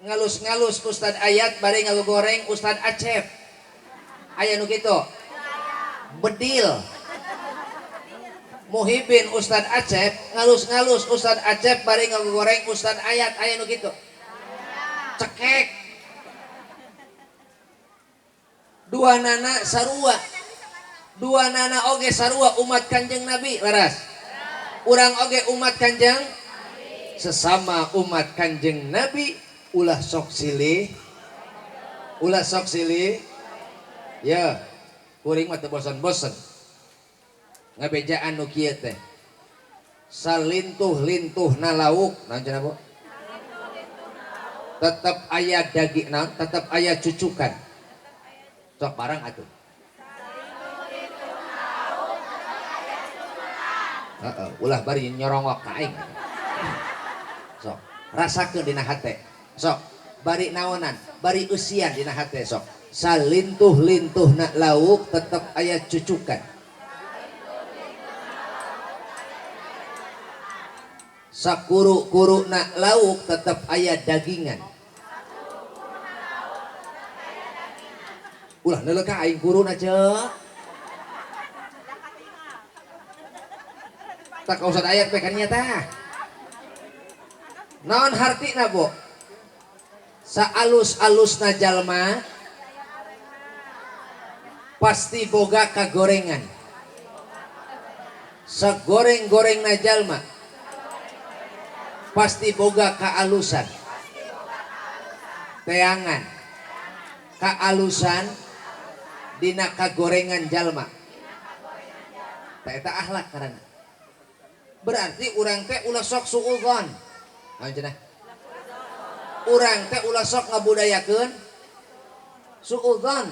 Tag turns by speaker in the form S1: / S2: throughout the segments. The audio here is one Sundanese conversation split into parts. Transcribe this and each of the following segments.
S1: Ngalus-ngalus Ustad Ayat bari ngagoreng Ustad Acep. Aya nu kitu. Bedil. Muhibin Ustad Acep, ngalus-ngalus Ustad Acep bari ngagoreng Ustad Ayat, aya nu kitu. Cekek. Dua nana sarua. Dua nana oge sarua umat Kanjeng Nabi, leres. Urang oge umat Kanjeng, sesama umat Kanjeng Nabi ulah sok silih, ulah sok silih. Ya, kuring mah teu bosen-bosen ngabejaan nu kieu teh. Salintuh-lintuhna lauk, naon cenah Bu? Tetep aya daging, naon? Tetep aya cucukan. Sok barang atuh. Heeh, ulah bari nyorongok ka aing. Sok, rasakeun dina hate. Sok, bari naonan, bari eusian dina hate sok. Salintuh-lintuhna lauk tetep aya cucukan. Sakuru-kuruna lauk tetep aya dagingan. Ulah neuleuh ka aing kuruna ceu. Tak usah ayat bae kan tah. Naon hartina Bu? Saalus-alusna jalma pasti boga kagorengan. Sagoreng-gorengna jalma pasti boga kaalusan. Teangan kaalusan dina kagorengan jalma. Tah eta akhlak karana. Berarti urang teh ulah sok suudzon. Naon cenah? Urang teh ulah sok ngabudayakeun suudzon,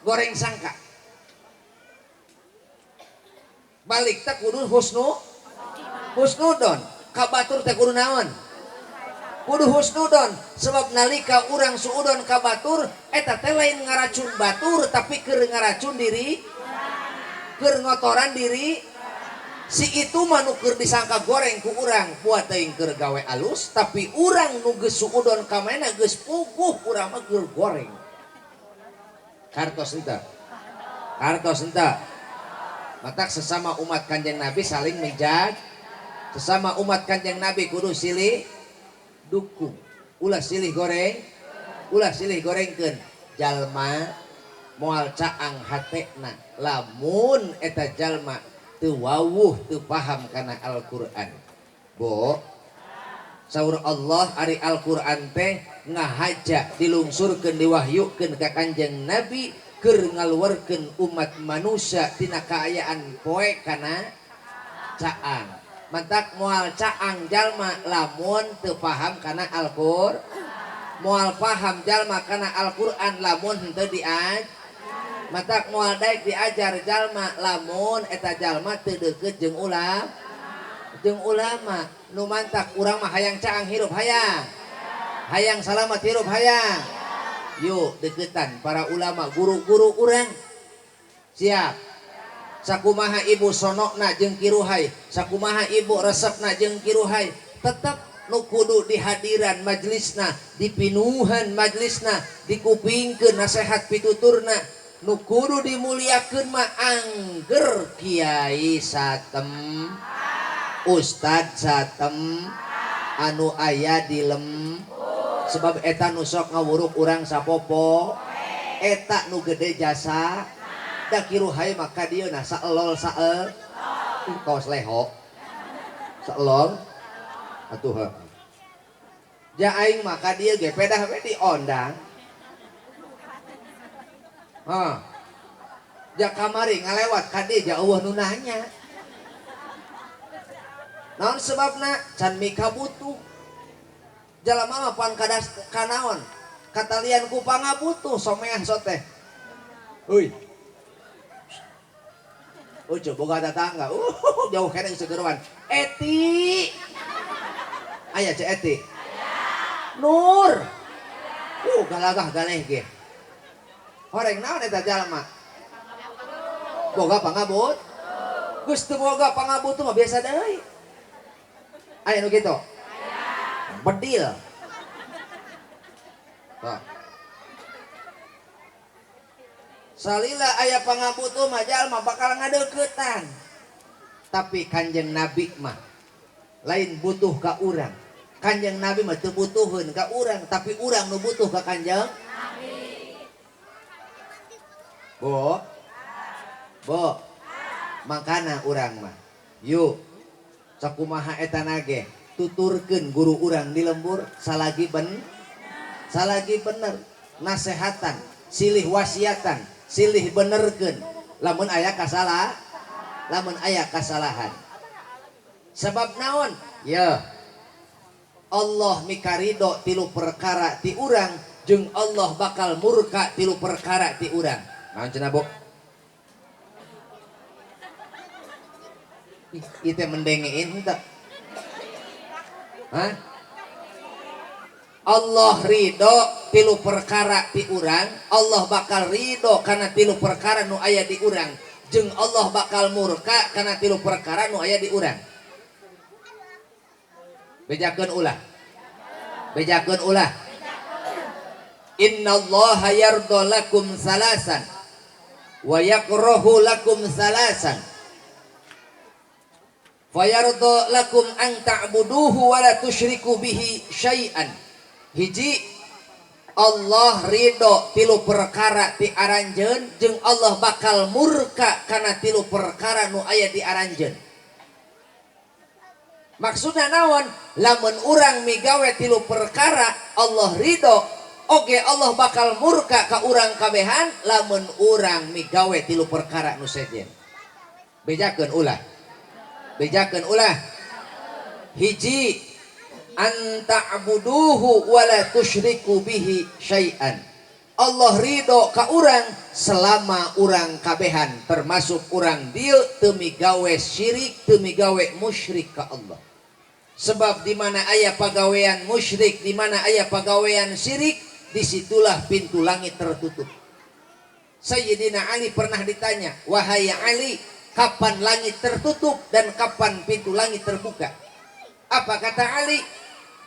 S1: goreng sangka. Balik teh kudu husnudon. Ka batur teh kudu naon? Kudu husnudon. Sebab nalika urang suudon ka batur eta teh lain ngaracun batur tapi keur ngaracun diri, keur ngotoran diri. Si itu mah nu keur disangka goreng ku urang buat teuing keur gawe alus, tapi urang nu geus suudon ka mana geus puguh urang mah keur goreng. Kartos henteu? Kartos henteu? Matak sesama umat Kanjeng Nabi saling menjaga. Sesama umat Kanjeng Nabi kudu silih dukung. Ulah silih goreng, ulah silih gorengkeun. Jalma moal caang hatena lamun eta jalma teu wawuh teu paham kana Al-Qur'an. Bo, saur Allah ari Al-Qur'an teh ngahaja dilungsurkeun diwahyukeun ka Kanjeng Nabi keur ngaluarkeun umat manusia tina kaayaan poe kana caang. Mantak moal caang jalma lamun teu paham kana Al-Qur'an. Moal paham jalma kana Al-Qur'an lamun henteu diaj. Matak moal daek diajar jalma lamun eta jalma teu deukeut jeung ulama. Jeung ulama nu mantak urang mah hayang caang hirup hayang. Hayang salamat hirup hayang. Yuk deketan para ulama guru-guru urang. Siap. Sakumaha ibu sonokna jeung kiruhai, sakumaha ibu resepna jeung kiruhai, tetep nu kudu dihadiran majelisna, dipinuhan majelisna, dikupingkeun nasehat pituturna, nu kudu dimuliakeun mah angger kiai satem, ustad satem, anu aya di lem, sebab eta nu sok ngawuruk urang sapopo, eta nu gede jasa. Da kiruhai maka dieu na saelol sael kaos leho saelol atuh heuh. Ja aing maka dieu ge pedah we diondang. Hah. Ja kamari ngalewat ka dieu ja eueuh nu nanya. Naon sebabna can mika butuh. Jalma mah pan kadas kanaon katalian ku pangabutuh someah soteh. Euy. Oh, coba boga tetangga. Jauh keneh segeruan. Eti. Aya ce Eti. Nur. Galagah galeh ge. Horeng naon eta jalma? Boga pangabut? Geus teu boga pangabutuh mah biasa deui. Aya nu kitu? Bedil. Tah. Salila aya pangabutuh mah jalma bakal ngadeuketan. Tapi Kanjeng Nabi mah lain butuh ka urang. Kanjeng Nabi mah teu butuheun ka urang, tapi urang nu butuh ka Kanjeng Nabi. Bo. Bo. Makana urang mah. Yuk. Sakumaha eta nage tuturkeun guru urang di lembur salagi salagi bener nasehatan silih wasiatan silih benerkeun lamun aya kasalah lamun aya kasalahan sebab naon ya Allah mikarido tilu perkara ti urang jeung Allah bakal murka tilu perkara ti urang naon cenah bo ieu teh mendengein henteu. Hah? Allah ridho tilu perkara ti urang, Allah bakal ridho karena tilu perkara nu aya di urang, jeung Allah bakal murka karena tilu perkara nu aya di urang. Bejakeun ulah. Bejakeun ulah. Innallaha yarda lakum salasan wa yakrahu lakum salasan. Fayarda lakum an ta'buduhu wa la tusyriku bihi syai'an. Hiji, Allah ridho tilu perkara ti aranjeun jeung Allah bakal murka kana tilu perkara nu aya di aranjeun. Maksudna naon? Lamun urang migawe tilu perkara Allah ridho, oge Allah bakal murka ka urang kabehan lamun urang migawe tilu perkara nu sejen. Bejakeun ulah. Bejakeun ulah. Hiji, anta'buduhu wa la tusyriku bihi syai'an. Allah ridho ka urang selama urang kabehan termasuk urang dieu teu migawe syirik teu migawe musyrik ka Allah. Sebab di mana aya pagawean musyrik, di mana aya pagawean syirik, disitulah pintu langit tertutup. Sayyidina Ali pernah ditanya, wahai Ali, kapan langit tertutup dan kapan pintu langit terbuka? Apa kata Ali?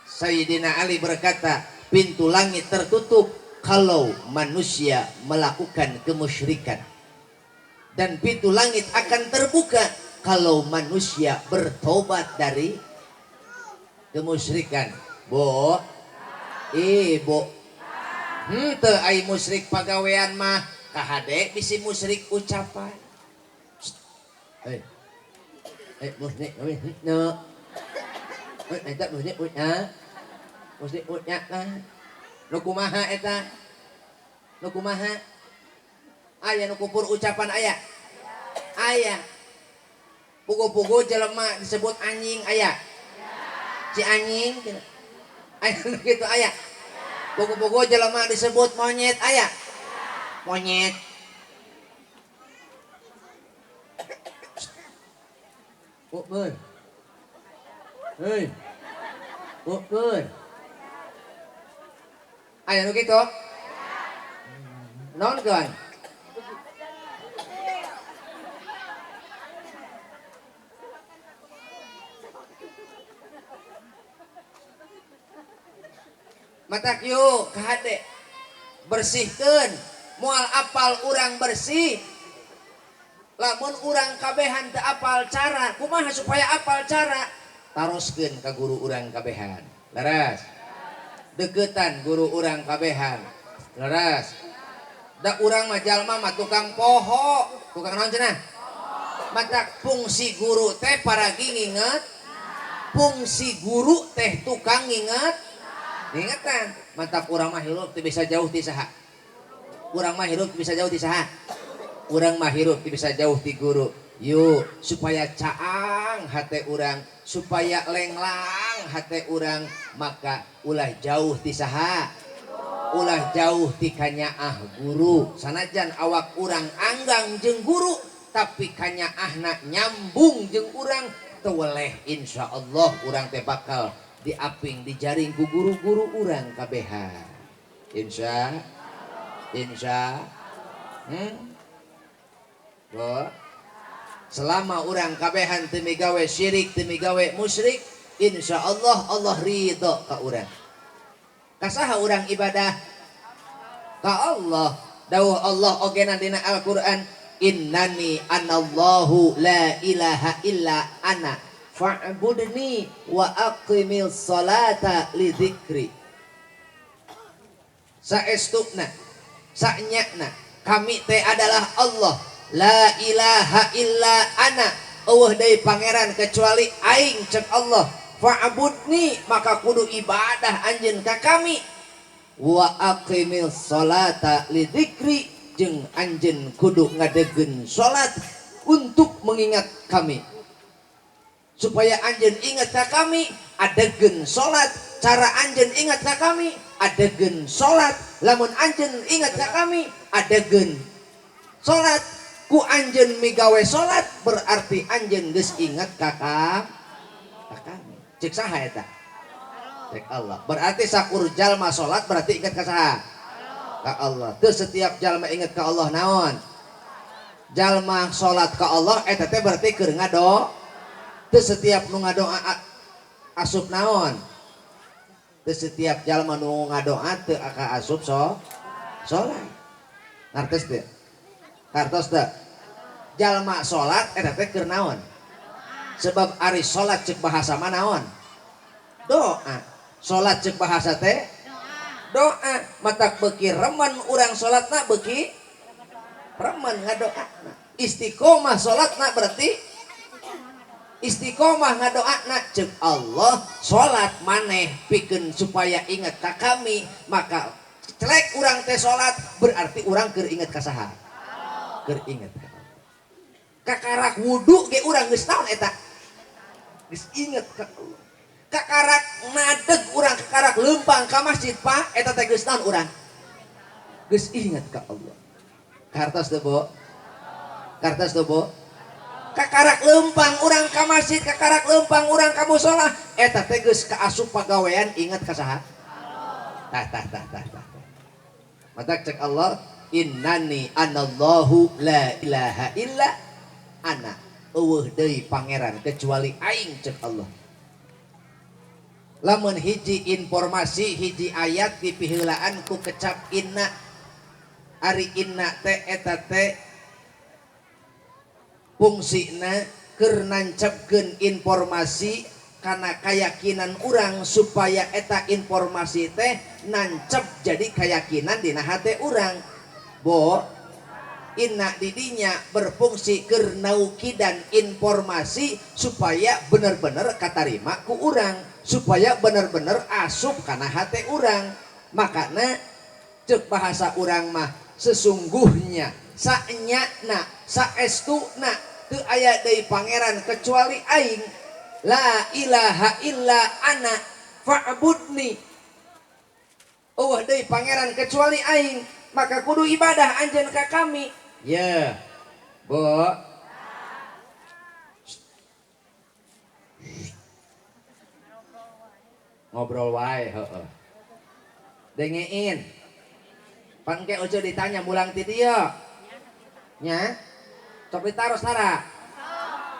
S1: Sayyidina Ali berkata, pintu langit tertutup kalau manusia melakukan kemusyrikan. Dan pintu langit akan terbuka kalau manusia bertobat dari kemusyrikan. Bo, ibu, henteu ai musyrik pagawean mah kahade bisi musyrik ucapan. Eh, musyrik, no. Eta musyrik unya, musyrik unya kan. Nu kumaha eta? Nu kumaha? Aya nu kupur ucapan aya. Aya. Pugu-pugu jelema disebut anjing aya. Si anjing gitu. Aya gitu aya. Pugu-pugu jelema disebut monyet aya. Monyet. Pukul. Hei. Pukul. Aya nu kitu? Naon keun? Matak yuk kahade bersihkeun moal apal urang bersih. Lamun urang kabehan teu apal cara, kumaha supaya apal cara? Taroskeun ka guru urang kabehan. Leres. Deketan guru urang kabehan. Leres. Da urang mah jalma mah tukang poho, tukang naon cenah? Matak fungsi guru teh paragi nginget, fungsi guru teh tukang nginget. Ingetan, matak urang mah hirup teu bisa jauh ti saha. Urang mah hirup teu bisa jauh ti saha. Urang mah hirup teu bisa jauh ti guru. Yuk, supaya caang hate urang, supaya lenglang hate urang, maka ulah jauh ti saha. Ulah jauh ti kanyaah guru. Sanajan awak urang anggang jeung guru, tapi kanyaahna nyambung jeung urang, teu weleh insyaallah urang teh bakal diaping dijaring ku guru-guru urang kabehan. Insya insya Bo. Selama urang kabehan teu migawe syirik teu migawe musyrik, insyaallah Allah ridho ka urang. Kasaha urang ibadah? Ka Allah. Dawuh Allah ogena dina Al-Qur'an, innani anallahu la ilaha illa ana fa'budni wa aqimil salata li dzikri. Saestuna sanyana kami teh adalah Allah, la ilaha illa ana, eueuh deui pangeran kecuali aing cek Allah. Fa'budni, maka kudu ibadah anjeun ka kami, wa aqimil salata li dzikri, jeung anjeun kudu ngadegkeun salat untuk mengingat kami, supaya anjeun ingat ka kami adegkeun salat. Cara anjeun ingat ka kami adegkeun salat, lamun anjeun ingat ka kami adegkeun salat, ku anjeun migawe salat berarti anjeun geus ingat ka kami. Cek saha eta? Cek Allah. Berarti sakur jalma salat berarti ingat ka saha? Ka Allah. Teu setiap jalma ingat ka Allah naon? Jalma salat ka Allah eta teh berarti keur ngado. Teu setiap nu ngadoa asup naon? Teu setiap jalma nu ngadoa teu aka asup salat. Ngartos teu? Ngartos teu? Jalma salat eta teh keur naon? Sebab ari salat cek bahasa mah naon? Doa. Salat cek bahasa teh doa. Matak beuki remen urang salatna beuki remen ngadoa. Istiqomah salatna berarti istiqomah ngadoana. Cek Allah, salat maneh pikeun supaya ingat ka kami, maka celek urang teh salat berarti urang keur inget ka saha? Keur inget ka Allah. Kakarak wudu ge urang geus naon eta? Geus inget ka Allah. Kakarak nadeg urang, kakarak leumpang ka masjid, Pak, eta teh geus naon urang? Geus inget ka Allah. Kartos teu, Bu? Kartos teu, Bu? Kakarak leumpang urang ka masjid, kakarak leumpang urang ka musola, eta teh geus kaasup pagawean inget ka saha? Tah tah tah tah tah. Matak cek Allah, innani anallahu la ilaha illa ana, eueuh deui pangeran kecuali aing cek Allah. Lamun hiji informasi, hiji ayat dipiheulaan ku kecap inna, ari inna teh eta teh fungsina keur nancepkeun informasi kana keyakinan urang supaya eta informasi teh nancep jadi keyakinan dina hate urang. Bo, inna didinya berfungsi keur naukidan informasi supaya bener-bener katarima ku urang, supaya bener-bener asup kana hate urang. Makana cek bahasa urang mah sesungguhnya, sanyana, saestuna teu aya deui pangeran kecuali aing, la ilaha illa ana fa'budni, eueuh deui pangeran kecuali aing, maka kudu ibadah anjeun ka kami. Ya, Bu, ngobrol wae heeh. Dengein. Pangke ojo ditanya mulang ti dieu. Nya. Sok ditaros tara.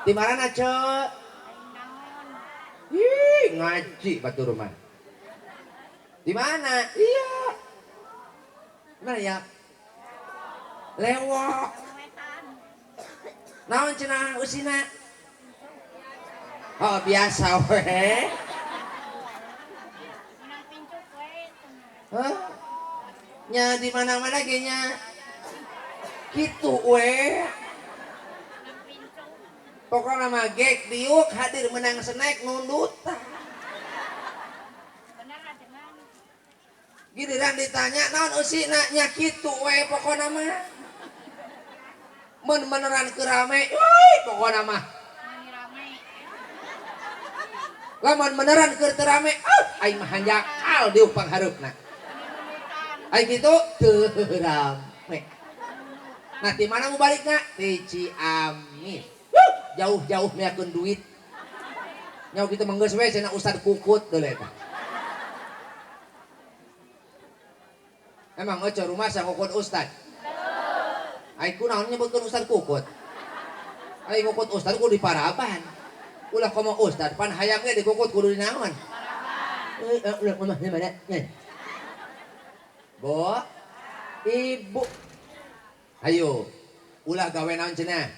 S1: Di mana, Ceu? Ih, ngaji batur rumah. Di mana? Iya. Di mana ya? Lewok. Naon cenah usina? Oh, biasa we. Hah? Nya di mana-mana ge nya. Kitu we. Pokokna mah gek diuk hadir menang snack nundut. Giliran ditanya naon usina nya kitu we pokokna mah. Mun beneran keur rame, euy pokokna mah. Lamun beneran keur teu rame, ah aing mah hanjakal diuk panghareupna. Aing kitu teu rame. Nah, di mana mau balikna? Di Ciamis. Jauh-jauh miakeun duit. Nyawa kitu mah geus we cenah Ustad Kukut deuleu eta. Emang ojo rumah sa ngukut Ustad? Aing kunaon nyebutkeun Ustad Kukut? Aing ngukut Ustad kudu diparaban. Ulah komo Ustad pan hayang ge dikukut kudu dinaon? Ulah mah mana? Bu, Ibu. Ayo, ulah gawe naon cenah?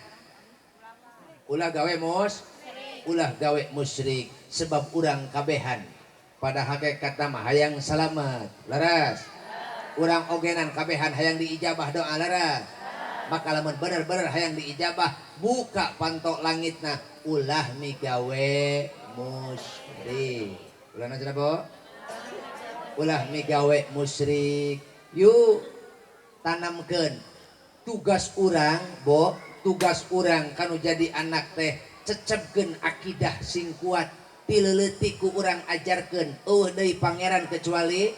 S1: Ulah gawe mus? Ulah gawe musyrik sebab urang kabehan pada hakikatna mah hayang salamet. Leres. Urang ogenan kabehan hayang diijabah doa leres. Maka lamun bener-bener hayang diijabah, buka pantok langitna ulah migawe musyrik. Ulah naon cenah, Bo? Ulah migawe musyrik. Yuk tanamkeun tugas urang, Bo, tugas urang kanu jadi anak teh cecebkeun akidah sing kuat, ti leuletik ku urang ajarkeun eueuh deui pangeran kecuali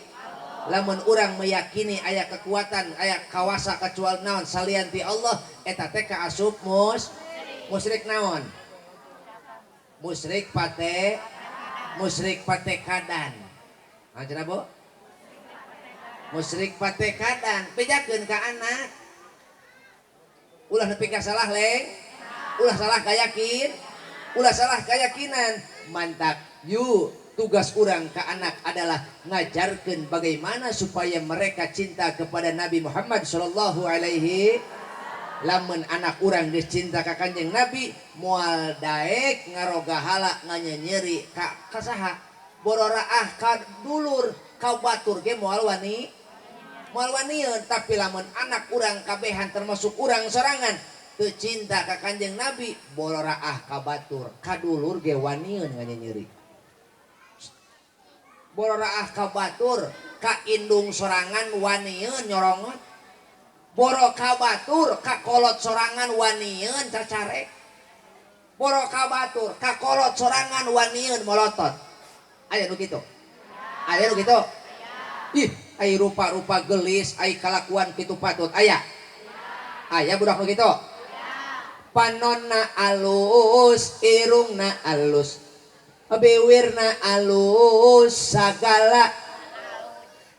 S1: lamun urang meyakini aya kekuatan, aya kawasa kecuali naon salian ti Allah, eta teh kaasup musyrik naon? Musyrik pate, musyrik patekadan. Naon cenah, Bo? Musyrik patekadan, bejakeun ka anak. Ulah nepi ka salah leng, ulah salah kayakin, ulah salah keyakinan. Mantap. Yuk, tugas urang ke anak adalah ngajarkan bagaimana supaya mereka cinta kepada Nabi Muhammad sallallahu alaihi. Lamun anak urang geus cinta ka Kanjeng Nabi, moal daek ngarogahala nganyenyeri ka kasaha, bororaah ka dulur ka batur ge moal wani, moal wanieun. Tapi lamun anak urang kabehan termasuk urang sorangan teu cinta ka Kanjeng Nabi, bororaah ka batur ka dulur ge wanieun nganyenyeri, bororaah ka batur ka indung sorangan wanieun nyorongot, boro ka batur ka kolot sorangan wanieun cacarek, boro ka batur ka kolot sorangan wanieun molotot. Aya nu kitu? Aya nu kitu? Ih, ai rupa-rupa gelis, ai kalakuan kitu patut aya? Aya budak nu kitu? Panonna alus, irungna alus, biwirna alus, sagala,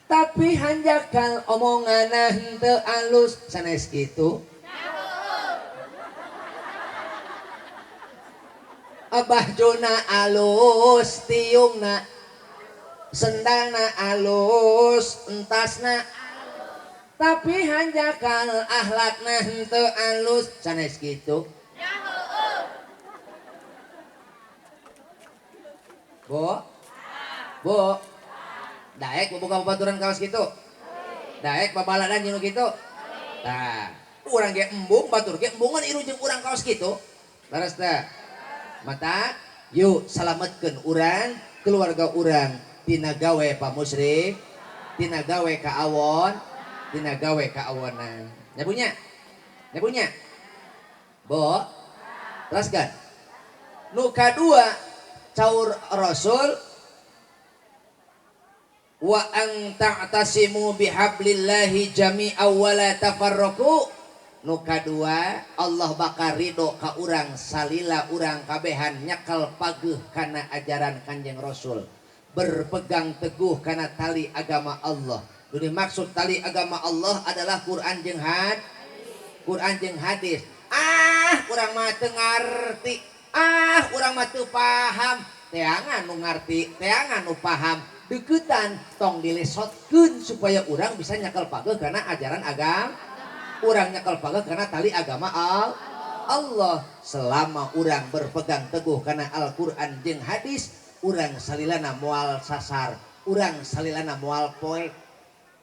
S1: tapi hanjakal omonganna henteu alus. Sanes kitu? Abah juna alus, tiungna, sendalna alus, entasna, tapi hanjakal akhlakna henteu alus. Sanes kitu? Bo, Bo, daek boga babaturan kawas kitu? Daek babaladan jeung nu kitu? Tah, urang ge embung, batur ge embungan ieu jeung urang kawas kitu. Leres teh? Mata, yuk salametkeun urang, keluarga urang tina gawe pamusrik, tina gawe kaawon, tina gawe kaawonan. Nya punya? Nya punya? Bo, teraskan. Nu kadua caur Rasul, wa an ta'tasimu bihablillahi jami'aw wa la tafarraqu. Nu kadua, Allah bakal ridho ka urang salila urang kabehan nyekel pageuh kana ajaran Kanjeng Rasul, berpegang teguh kana tali agama Allah. Nu dimaksud tali agama Allah adalah Quran jeung had, Quran jeung hadis. Ah, urang mah teu ngarti, ah urang mah teu paham. Teangan nu ngarti, teangan nu paham, deukeutan tong dilesotkeun supaya urang bisa nyekel pageuh kana ajaran agama. Urang nyekel pageuh kana tali agama Allah. Selama urang berpegang teguh kana Al-Quran jeung hadis, urang salilana moal sasar, urang salilana moal poek.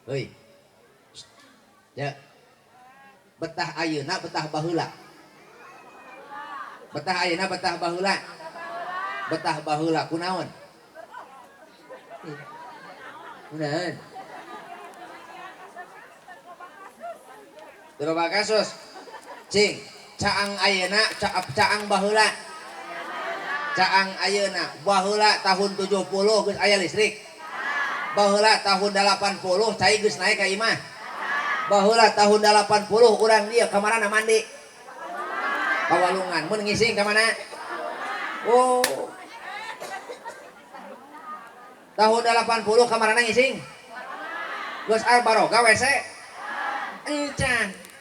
S1: Heuy. Ya. Betah ayeuna betah baheula? Betah ayeuna betah baheula? Betah baheula kunaon? Kunaon? Loba kasus. Cing, caang ayeuna, caang baheula. Caang ayeuna, baheula tahun 70 geus aya listrik. Baheula tahun 80 cai geus naik ka imah. Baheula tahun 80 urang dieu ka marana mandi? Ka walungan. Mun ngising ka mana? Oh. Tahun 80 ka marana ngising? Geus baroga WC? Encan.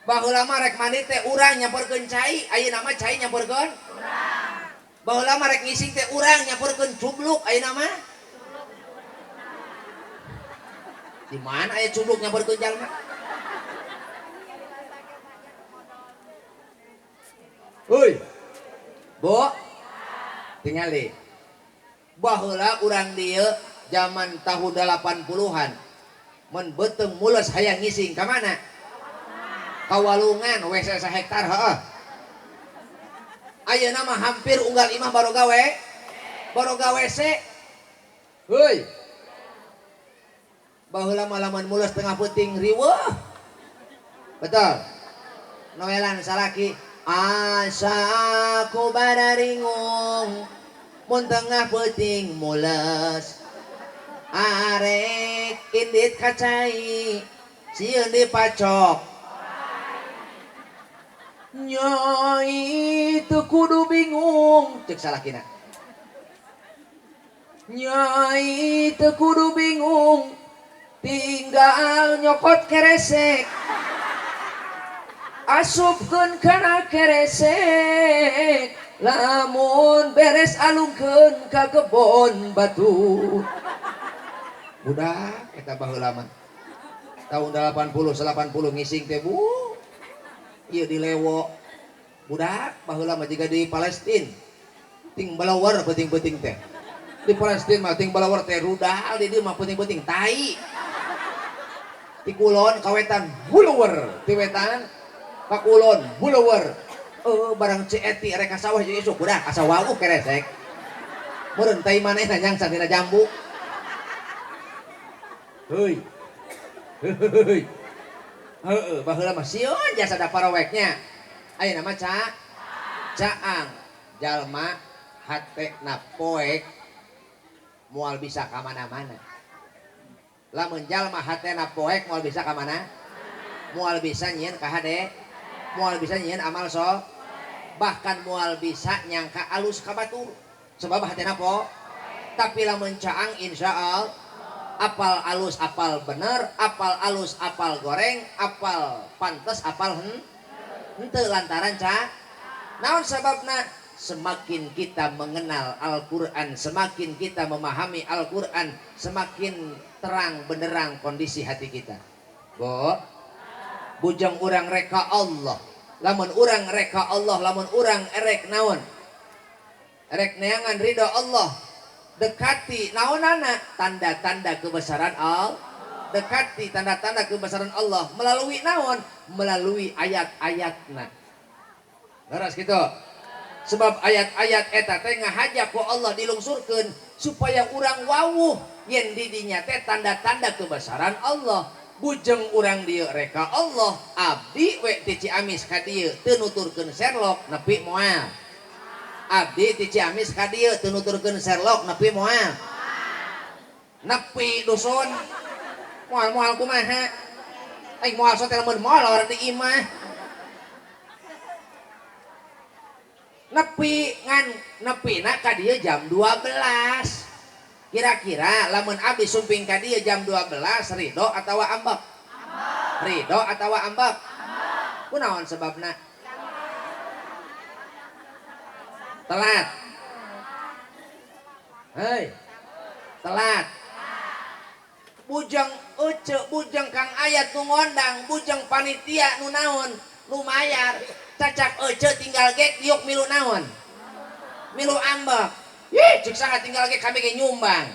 S1: Baheula mah rek mandi teh urang nyamperkeun cai, ayeuna mah cai nyamperkeun urang. Baheula mah rek ngising teh urang nyamperkeun cubluk, ayeuna mah Di mana aya cubluk nyamperkeun jalma? Heuy. Bu. Tingali. Baheula urang dieu zaman tahun 80-an. Mun beuteung mules hayang ngising ka mana? Ka walungan WC sahektar heeh. Ayeuna mah hampir unggal imah baroga we. Baroga WC. Heuy. Baheula mah lamun mules tengah peuting riweuh. Betul. Noelan salaki asa ku bararingung mun tengah peuting mules arek indit ka cai sieun dipacok nyai teu kudu bingung ceuk salakina nyai teu kudu bingung tinggal nyokot keresek asupkeun kana keresek lamun beres alungkeun ka kebon batu. Budak eta baheula mah tahun 80 80 ngising teh bu ieu di Lewo. Budak baheula mah jiga di Palestin ting balawar peuting-peuting teh. Di Palestin mah ting balawar teh rudal, di dieu mah peuting-peuting tai. Ti kulon ka wetan buluwer, ti wetan ka kulon buluwer. Barang Ceti rek ka sawah jeung isuk budak asa wawuh keresek. Meureun tai manehna nyangsang dina jambu. Heuy. Heuy. Heueuh baheula mah sieun jasa da paroweknya. Ayeuna mah caang jalma hatena poek moal bisa ka mana-mana. Lamun jalma hatena poek moal bisa ka mana? Moal bisa nyieun ka hade, moal bisa nyieun amal so, bahkan moal bisa nyangka alus ka batur. Sebab hatena po. Tapi lamun caang insyaallah apal alus apal bener, apal alus apal goreng, apal pantes apal henteu lantaran ca. Naon sababna? Semakin kita mengenal Al-Quran, semakin kita memahami Al-Quran, semakin terang benderang kondisi hati kita. Bo, bujang urang reka Allah, lamun urang reka Allah, lamun urang erek naon, erek neangan ridho Allah, dekati naonana tanda-tanda kebesaran Allah, dekati tanda-tanda kebesaran Allah melalui naon, melalui ayat-ayatna. Leres gitu. Sebab ayat-ayat eta teh ngahaja ku Allah dilungsurkeun supaya urang wawuh yen di dinya teh tanda-tanda kebesaran Allah. Bujeng urang dieu reka Allah, abdi we ti Ciamis ka dieu teu nuturkeun Sherlock nepi moal. Abdi ti Ciamis ka dieu teu nuturkeun Sherlock nepi moal. Nepi dusun moal-moal kumaha? Aing moal sote lamun moal orang di imah. Nepi ngan nepi na ka dieu jam 12. Kira-kira lamun abdi sumping ka dieu jam 12 ridho atawa ambek? Ridho atawa ambek? Kunaon sebabna? Telat. Hei. Telat. Bujang ece, bujang Kang Ayat nu ngondang, bujang panitia nu naon, nu mayar. Cacak ece tinggal gek diuk milu naon? Milu ambek. Ih, cek saha tinggal gek kami ge nyumbang.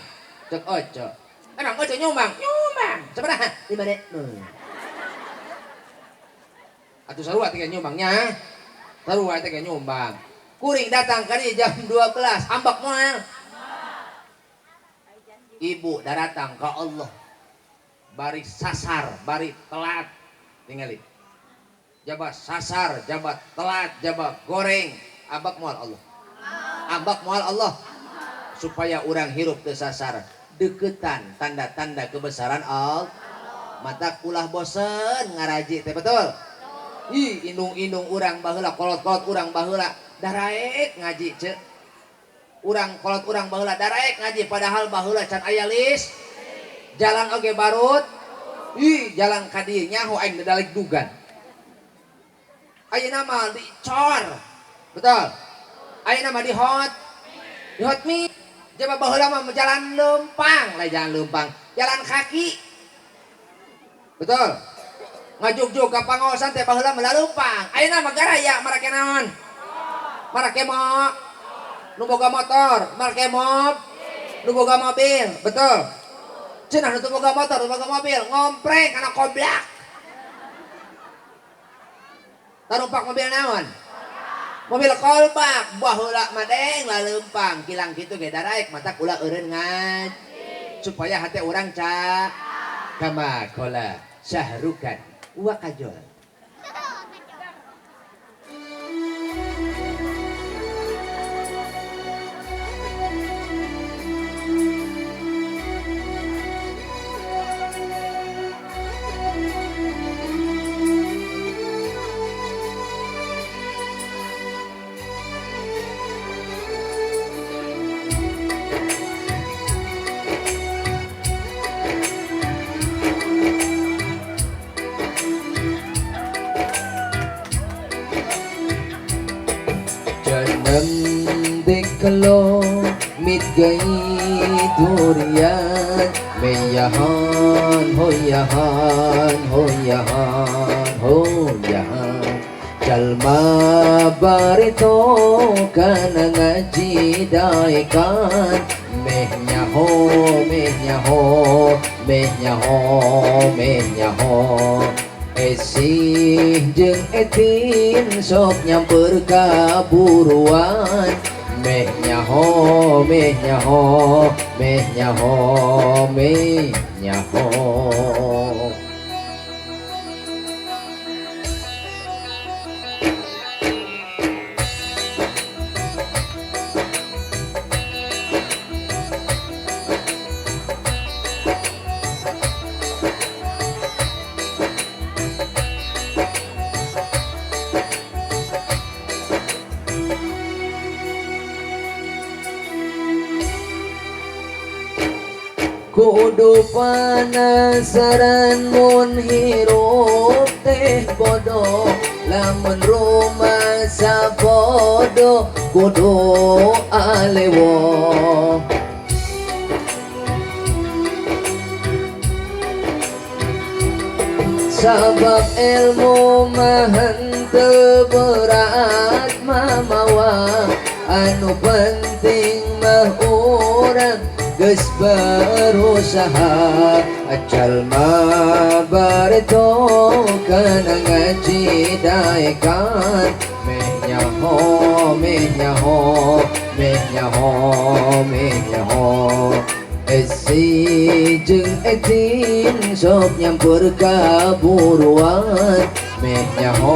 S1: Cek ece. Emang ece nyumbang? Nyumbang. Sabaraha? 5.000. Atuh sarua teh nyumbangnya. Sarua teh nyumbang. Kuring datang ka dieu jam 12, ambek moal. Ibu daratang ka Allah. Bari sasar, bari telat. Tingali. Jabat sasar, jabat telat, jabat goreng, ambek moal Allah. Ambek moal Allah. Supaya urang hirup teu sasar. Deketan tanda-tanda kebesaran Allah. Mata ulah bosen ngaraji teh betul. Ih, indung-indung urang baheula, kolot-kolot urang baheula daraek ngaji ce. Urang kolot urang baheula daraek ngaji padahal baheula can aya lis. Jalan oge barut. Ih, jalan ka dieu nyaho aing dedalik dugan. Ayeuna mah dicor. Betul. Ayeuna mah di hot. Di hot mi. Jaba baheula mah jalan leumpang, lain jalan leumpang, jalan kaki. Betul. Ngajugjug ka pangaosan teh baheula mah laleumpang. Ayeuna mah garaya marake naon? Marake mo. Nu boga motor, marake mob. Nu boga mobil, betul. Cenah nu boga motor, nu boga mobil, ngompreng kana koblak. Tarumpak mobil naon? Mobil kolbak, baheula mah deng laleumpang, kilang kitu ge daraek mata kula eureun ngaj. Supaya hate urang ca kama kola syahrukan wa kajol. देख लो मिट गई दूरियां, मैं यहाँ हो यहाँ हो यहाँ हो यहाँ। Jalma barito kana ngaji daekan, meh nyaho meh nyaho meh nyaho meh nyaho. Esih jeung etin sok nyamper ka buruan, meh nyaho meh nyaho meh nyaho meh nyaho. Kudu panasaran mun hirup teh bodoh, lamun rumasa bodoh kudu alewo. Sabab ilmu mah henteu berat mamawa, anu penting mah urang geus berusaha. Jalma bareto kana ngaji daekan, meh nyaho meh nyaho meh nyaho meh nyaho. Esi jeung etin sok nyampur ka buruan, meh nyaho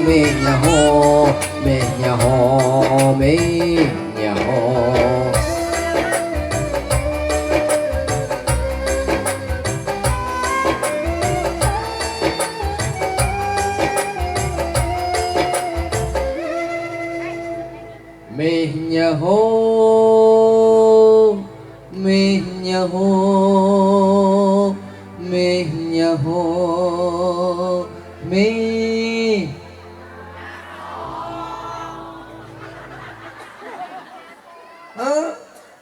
S1: meh nyaho meh nyaho meh nyaho. Meh nyaho meh nyaho meh nyaho meh.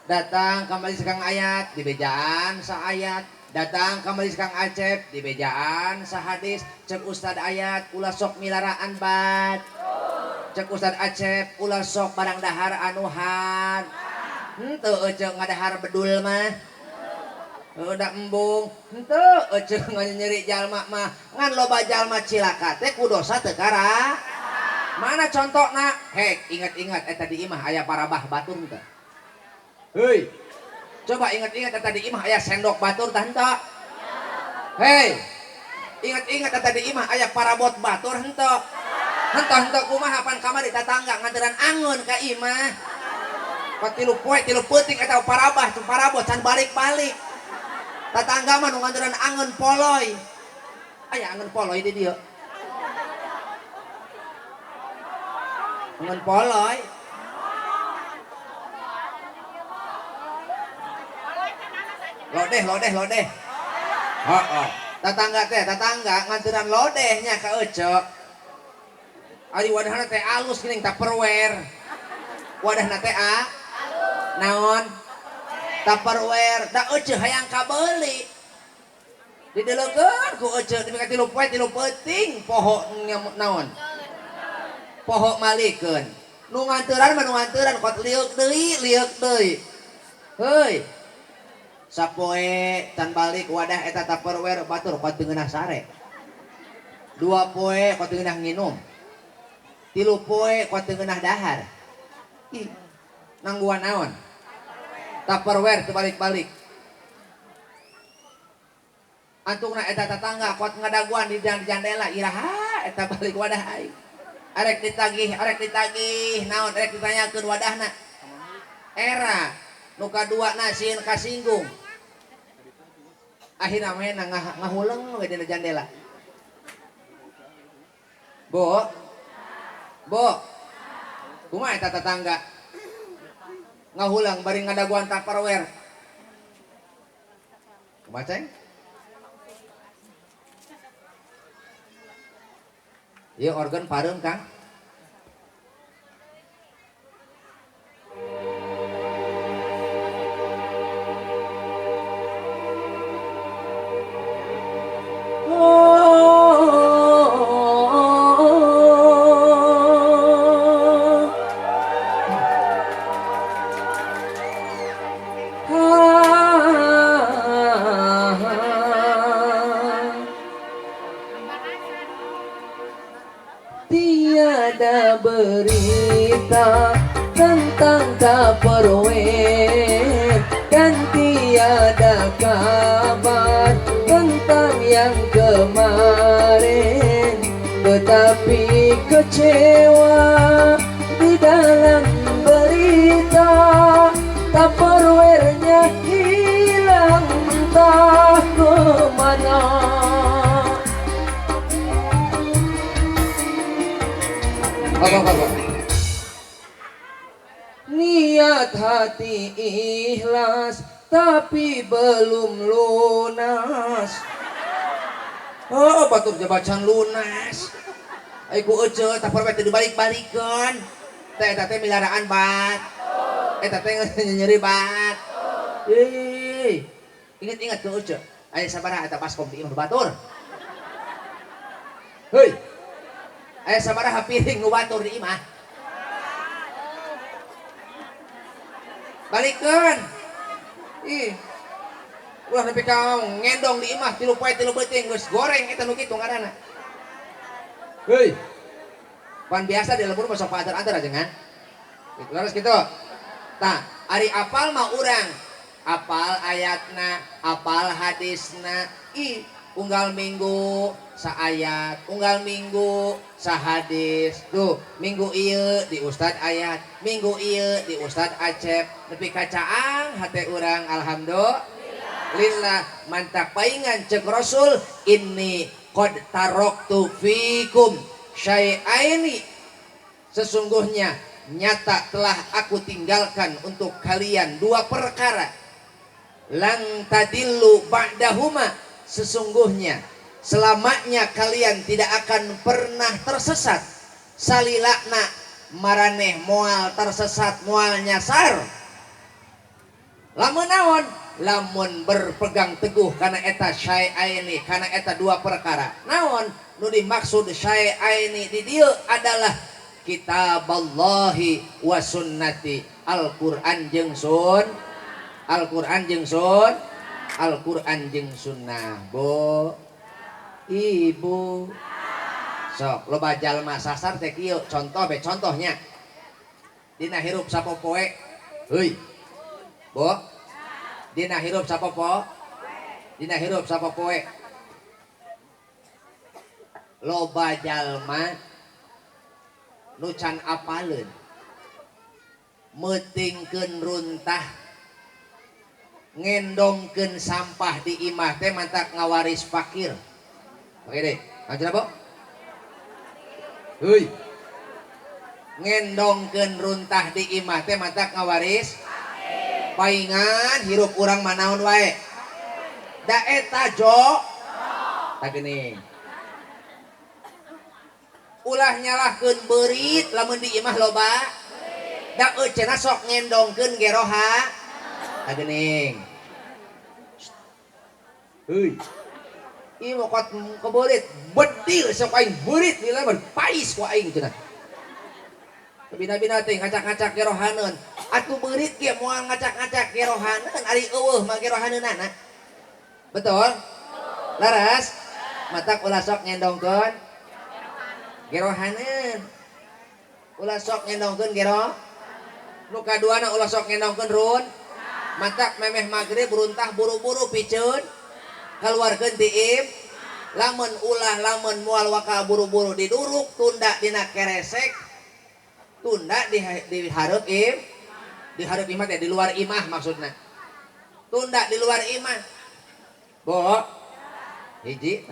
S1: Datang ka majelis Kang Ayat di bejaan saayat, datang ka majelis Kang Acep di bejaan sahadis. Cek Ustad Ayat ulah sok milaraan bat, cek Ustad Acep ulah sok barang dahar anuhan. Henteu eceu ngadahar bedul mah udah embung, henteu eceu nyeri jalma mah ngan loba jalma cilaka teh ku dosa teu kara. Mana contona? Hek ingat-ingat eta di imah aya parabah batur teh. Hei, coba ingat-ingat eta di imah aya sendok batur tah henteu? Hei, ingat-ingat eta di imah aya parabot batur henteu? Henteu-henteu kumaha pan kamari tatangga nganteran angon ka imah. Pat tilu poe tilu peuting eta parabah tu parabot can balik-balik. Tatangga mah nu nganteran angon poloy. Aya angon poloy di dieu. Angon poloy. Lodeh lodeh lodeh. Heeh. Tatangga teh tatangga nganteran lodehnya ka eceu. Ari wadahna teh alus geuning tupperware. Wadahna teh a naon? Tupperware. Da eceu hayang kabeuli. Dideleukeun ku ece nepi ka 3 poe 3 peuting poho naon? Poho malikeun. Nu nganteran mah nu nganteran kot lieuk deui, lieuk deui. Heuy. Sapoe can balik wadah eta Tupperware batur kot teu ngeunah sare. 2 poe kot teu ngeunah nginum. 3 poe kot teu ngeunah dahar. Ih, nangguan naon? Tupperware teu balik-balik. Antungna eta tetangga kuat ngadaguan di jandela iraha eta balik wadah aing. Arek ditagih naon arek ditanyakeun wadahna. Era nu kaduana sieun kasinggung. Akhirna mah ngahuleng we dina jandela. Bo. Bo. Kumaha eta tetangga? Ngahuleng bari ngadaguan Tupperware. Kumaha ceng? Ieu organ pareum Kang.
S2: Tiada berita tentang Tupperware dan tiada kabar tentang yang kemarin, tetapi kecewa di dalam berita Tupperware-nya hilang entah kemana.
S1: Apa?
S2: Niat hati ikhlas tapi belum lunas.
S1: Oh, batur jabatan lunas. Ai ku ece Tupperware teu dibalik-balikeun. Teh eta teh milaraan bat. Eta teh nyeri bat. Ih, ingat-ingat ku ece. Aya sabaraha eta baskom di imah batur. Heuy. Aya sabaraha piring nu batur di imah. Balikeun. Ih. Ulah nepi ka ngendong di imah 3 poe 3 beuting geus goreng eta nu kitu ngaranna. Heuy. Pan biasa di lembur mah sok antar-antar aja kan. Gitu terus kitu. Tah, ari apal mah urang. Apal ayatna, apal hadisna. Ih, unggal minggu saayat, unggal minggu sahadis. Tuh, minggu ieu di Ustad ayat, minggu ieu di Ustad Acep. Nepi ka caang hate urang alhamdulillah. Mantak paingan cek Rasul, inni qad taraktu fikum syai'aini. Sesungguhnya nyata telah aku tinggalkan untuk kalian dua perkara. Lang tadillu ba'dahuma. Sesungguhnya selamanya kalian tidak akan pernah tersesat. Salilakna maraneh moal tersesat, moal nyasar. Lamun naon? Lamun berpegang teguh kana eta syai'aini, kana eta dua perkara. Naon? Nu dimaksud syai'aini di dieu adalah kitaballahi wa sunnati, Al-Qur'an jeung sun, Al-Qur'an jeung sun, Al-Qur'an jeung sunnah. Bu, ibu, sok loba jalma sasar teh kieu, contoh be contohnya. Dina hirup sapopoe, heuy. Bu, dina hirup sapopo, dina hirup sapopoe. Loba jalma nu can apaleun meutingkeun runtah, ngendongkeun sampah di imah teh mantak ngawaris fakir. Oke deh, lanjut apa? Heuy. Ngendongkeun runtah di imah teh mantak ngawaris paingan hirup urang manaon wae. Da eta jo. Tah geuning. Ulah nyalahkeun beurit lamun di imah loba. Da euceuna sok ngendongkeun geroha. Tah geuning. Heuy. Ieu mokot kebeurit, bedil sok aing beurit lila pais ku aing cenah. Bina-bina teh ngacak-ngacak gerohaneun. Atuh beurit ge moal ngacak-ngacak gerohaneun ari eueuh mah gerohaneunana. Betul? Laras? Matak ulah sok ngendongkeun gerohaneun. Ulah sok ngendongkeun gero. Nu kaduana ulah sok ngendongkeun run. Matak memeh magrib runtah buru-buru piceun. Kaluarkeun ti im. Lamun ulah lamun moal waka buru-buru diduruk tunda dina keresek. Tunda di hareup im. Di hareup imah teh di luar imah maksudna. Tunda di luar imah. Bo. Hiji.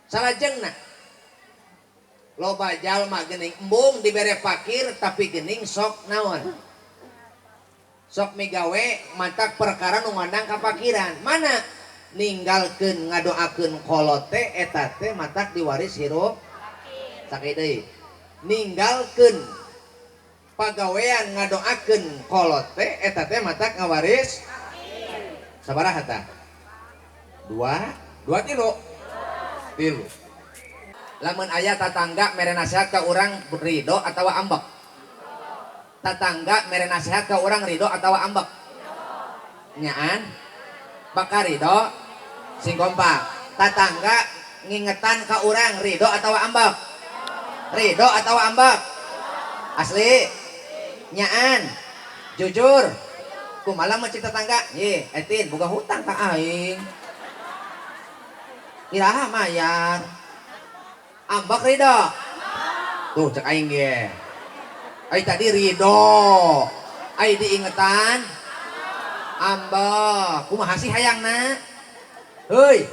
S1: Salajengna loba jalma geuning embung dibere fakir tapi geuning sok naon? Sok migawe mantak perkara nu ngandang kapakiran. Mana? Ninggalkeun ngadoakeun kolot teh eta teh matak diwaris hirup sakit deui. Ninggalkeun pagawean ngadoakeun kolot teh eta teh matak ngawaris sabaraha tah? Dua tilu. Tilu. Lamun aya tatangga mere nasihat ka urang ridho atawa ambek? Tatangga mere nasihat ka urang ridho atawa ambek? Nyaan? Bakal ridho? Sing kompak. Tatangga ngingetan ka urang ridho atawa ambek? Ridho atawa ambek? Asli? Nyaan? Jujur? Kumaha mun cek tetangga? Ye, etin boga hutang ka aing. Iraha mayar. Ambek ridho? Tuh cek aing ge. Ai tadi ridho. Ai diingetan ambek. Kumaha sih hayangna? Heuy.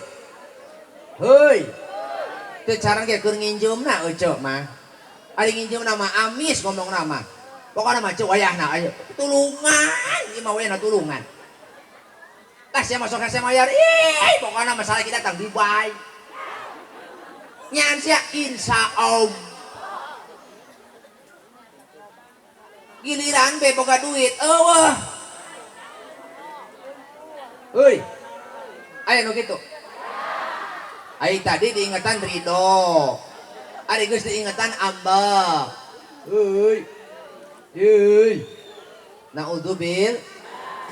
S1: Heuy. Teu carang ge keur nginjeumna euceu mah. Ari nginjeumna mah amis ngomongna mah. Pokona mah ceu wayahna ayo tulungan, ieu mah wayahna tulungan. Tah sia masuk ka sia mayar. Ih, pokona masalah kita datang di bae. Nyan sia insya Allah. Giliran be boga duit eueuh. Heuy. Aya nu kitu. Ai tadi diingetan ridho. Ari geus diingetan ambek. Heuy. Heuy.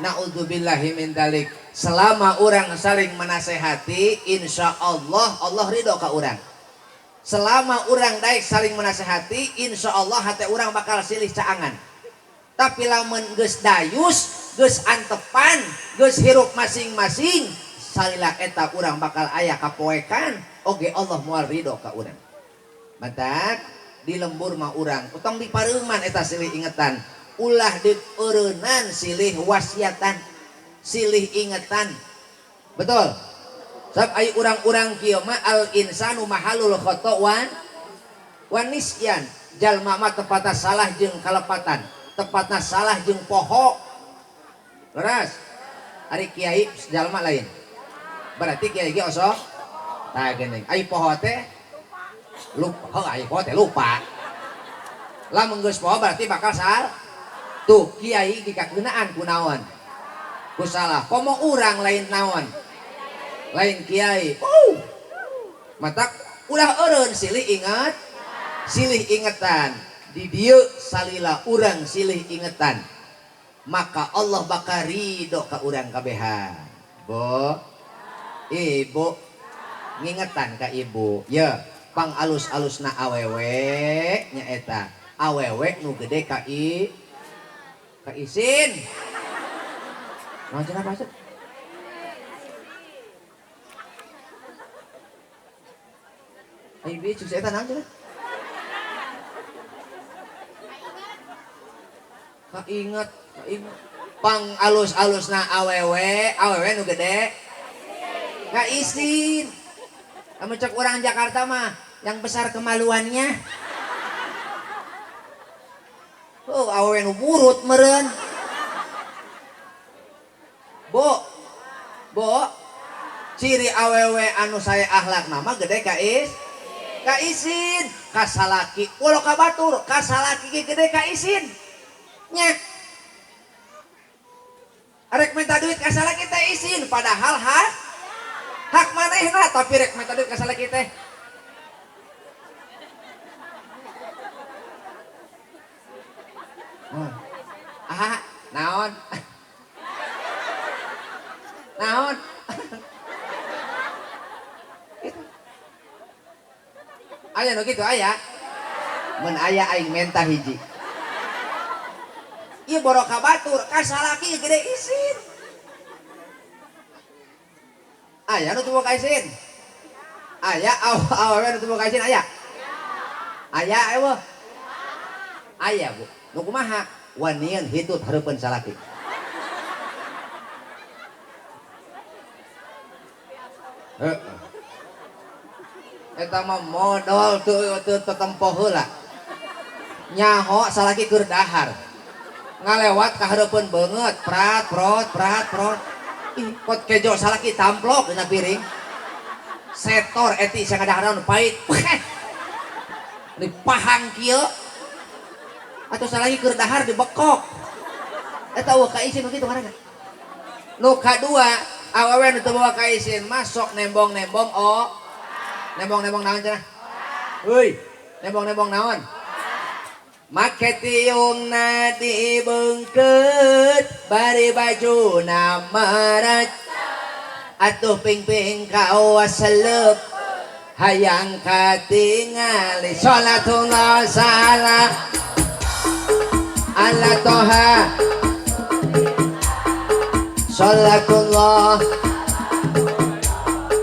S1: Na'udzubillahi min dzalik. Selama orang saling menasehati, insya Allah Allah ridho ka urang. Selama orang daek saling menasehati, insya Allah hati orang bakal silih caangan. Tapi lamun geus dayus, geus antepan, geus hirup masing-masing, salila eta urang bakal aya kapoekan, oge Allah moal ridho ka urang. Matak di lembur mah urang, utong di pareuman eta silih ingetan, ulah dieureunnan silih wasiatan, silih ingetan. Betul? Sebab ai urang-urang kieu mah al insanu mahalul khata wan nisyan. Jalma mah tepatna salah jeung kalepatan, tepatna salah jeung poho. Leres? Ari kiai jalma lain. Berarti kiai ge osok tah geuning. Ai poho teh lupa, heuh ai poho teh lupa. Lamun geus poho berarti bakal salah. Tuh kiai dikakeunaan ku naon? Ku salah. Komo urang lain naon? Lain kiai. Matak ulah eureun silih ingat, silih ingetan. Di dieu salila urang silih ingetan. Maka Allah bakal ridho ka urang kabehan. Bo, ibu ngingetan ka ibu. Ya, pang alus-alusna awewe nyaeta. Awewe nu gede ka i ka isin. Naon cenah Pak? Ayo bi cuk eta naon cenah? Kainget, kainget. Pang alus-alusna awewe, awewe nu gede ka isin. Lamun cek urang Jakarta mah yang besar kemaluannya. Oh, awewe nu burut meureun. Bo. Bo. Ciri awewe anu sae akhlakna mah gede ka is. Ka isin, ka salaki. Walau ka batur, ka salaki ge gede ka isin. Nya. Arek minta duit ka salaki teh isin, padahal hak manehna. Manehna tapi rek menta duit ka salaki teh. Ah, naon? Naon? Gitu. Aya nu kitu aya. Mun aya aing menta hiji. Ieu boro ka batur ka salaki gede isin. Aya nu teu boga isin. Aya awewe nu teu boga isin aya. Aya eueuh. Aya Bu. Nu kumaha? Wanian hitut hareupeun salaki. Heeh. Eta mah modol teu tetempo heula. Nyaho salaki keur dahar. Ngalewat ka hareupeun beungeut, prat prot prat prot. Ih, kot kejo salaki tamplok dina piring. Setor eti sangadahar pait. Di pahang kieu. Atau salaki keur dahar dibekok. Eta eueuh ka isin kitu ngaranna. Nu kadua, awewe nu teu boga ka isin mah sok nembong-nembong oh. Nembong-nembong naon cenah? Heuy, nembong-nembong naon? Make tiungna dibeungkeut bari bajuna meret. Atuh ping-ping kawas seleup hayang katingali salatullah salam ala toha salatullah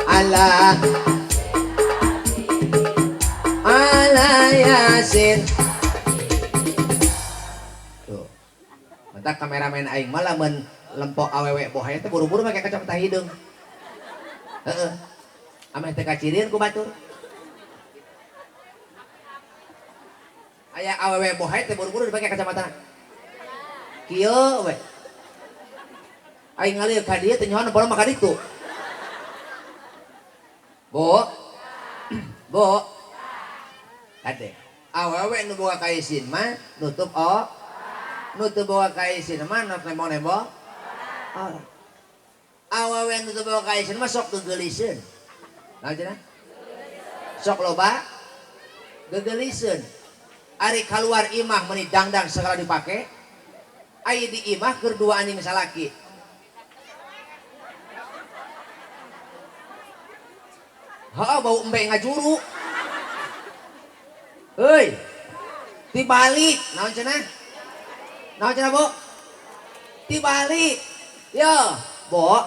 S1: ala ala yasin. Tuh mentak kameramen aing malah men lempok awewe bohaya teh buru-buru make kacamata hideung. Heeh. Ameh teh kacirian ku batur. Aya awewe bohaya teh buru-buru dipake kacamata. Kieu we. Aing ngalieu ka dieu teh nyohan bolong mah ka ditu. Bu. Bu. Kade. Awewe nu boga kaisin mah nutup o. Nu teu boga kaisin mah nembong-nembong. Ora. Awewe nu teu boga kaisin mah sok gegeuliseun. Naon cenah? Sok loba gegeuliseun. Ari kaluar imah meuni dangdang segala dipake. Ai di imah keur dua anjing salaki. Heeh, bau embe ngajuru. Heuy. Tibalik, naon cenah? Naon cenah, Bu? Tibalik. Yo, Bo.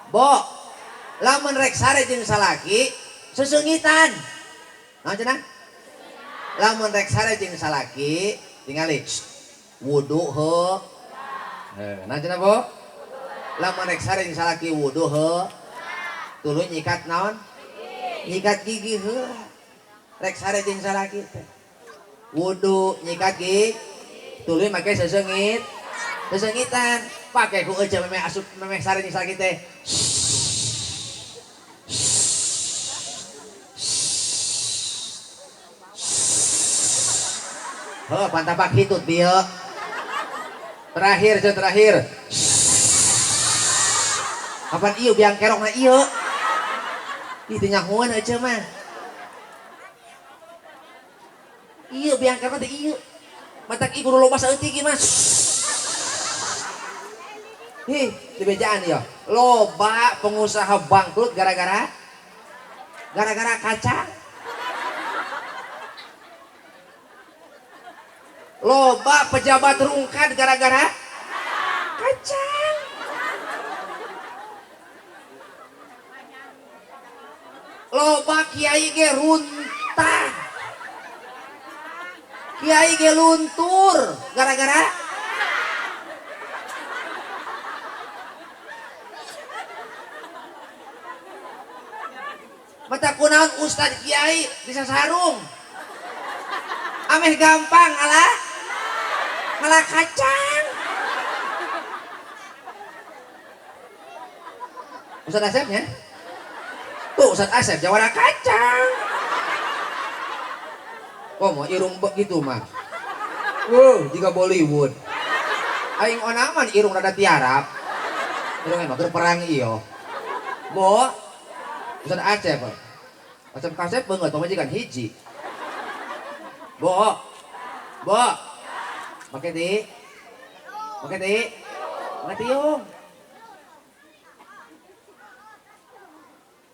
S1: Bo. Lamun rek sare jeung salaki seseungitan. Naon cenah? Lamun rek sare jeung salaki tingali wudu heuh. Heuh, naon cenah, Bu? Lamun rek sare jeung salaki wudu heuh. Tuluy nyikat naon? Nyikat gigi heuh. Rek sare jeung salaki teh. Wudu nyikat gigi tuluy make seseungit. Seseungitan pake ku euceu memeh asup memeh sare jeung salaki teh. Heuh, pantapak hitut bieu. Terakhir, je terakhir. Kapan ieu biang kerokna ieu? Ih teu nyahoeun euceu mah. Ieu biang kerokna teh ieu. Matak ieu kudu loba saeutik ieu mah. Hih, dibejaan ieu. Loba pengusaha bangkrut gara-gara kacang. Loba pejabat rungkad gara-gara kacang. Loba kiai ge runtah. Kiai ge luntur gara-gara mata kunaon ustad kiai bisa sarung. Ameh gampang ala malah kacang. Ustad Asepnya? Tuh Ustad Asep jawara kacang. Oh mau irung begitu mah. Wow, jika Bollywood. Aing onaman irung rada tiarap. Irung emang keur perang iyo. Bo, Ustad Acep. Acep kasep beungeut pamajikan hiji. Bo. Bo. Make ti? Make ti? Make tiung.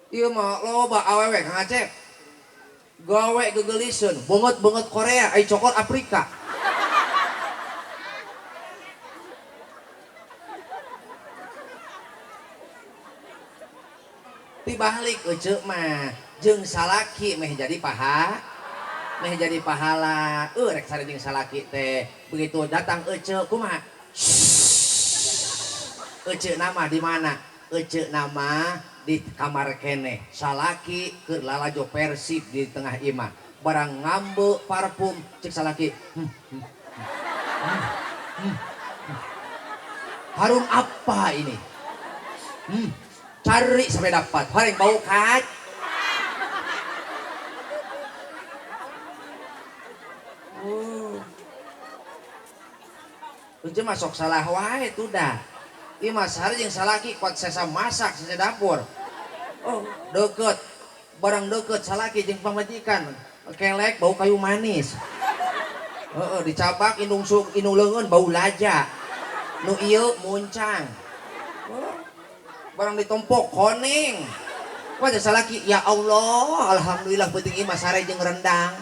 S1: Ieu mah loba awewe Kang Acep. Gawe gegeliseun, beungeut-beungeut Korea, ai cokor Afrika. Tibalik ece mah jeung salaki meh jadi paha, meh jadi pahala. Rek sare jeung salaki teh. Begitu datang ece kumaha? Ece nama di mana? Ece nama di kamar keneh. Salaki keur lalajo Persib di tengah imah. Barang ngambe parfum cek salaki. Harum apa ini? Cari sampai dapat. Horeng bau kat. Oh. Ece masuk salah wae tuh dah. Ieu mah sehari jeung salaki kuat sesa masak sesa dapur. Oh, deket. Barang deket salaki jeung pamajikan. Kelek bau kayu manis. Heeh, dicabak indung suk indung leungeun bau laja. Nu ieu muncang. Oh. Barang ditompok koning. Wah, salaki, ya Allah, alhamdulillah penting ieu mah sare jeung rendang.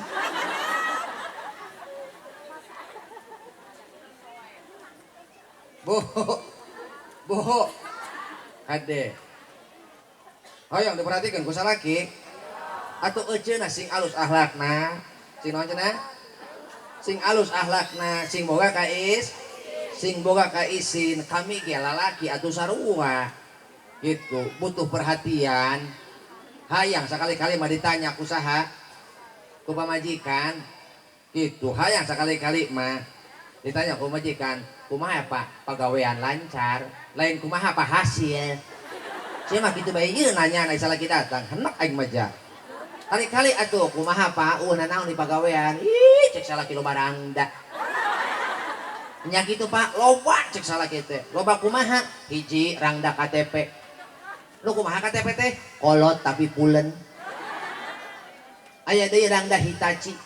S1: Boho. Boho. Kade. Hoyong diperhatikan ku salaki. Atuh eceuna sing alus akhlakna. Sing naon cenah? Sing alus akhlakna, sing boga kais, sing boga kaisin. Kami ge lalaki atuh sarua. Gitu, butuh perhatian. Hayang sakali-kali mah ditanya ku saha? Ku pamajikan. Gitu, hayang sakali-kali mah ditanya ku pamajikan, kumaha Pak pagawean lancar, lain kumaha Pak hasil. Sia mah kitu bae ieu nanya na salaki datang, henek aing mah ja. Kali-kali atuh kumaha Pak, eueuh nanaon di pagawean. Ih, cek salaki loba rangda. Nya kitu Pak, loba cek salaki teh. Loba kumaha? Hiji rangda KTP. Lu kumaha KTP teh? Kolot tapi pulen. Aya deui rangda Hitachi.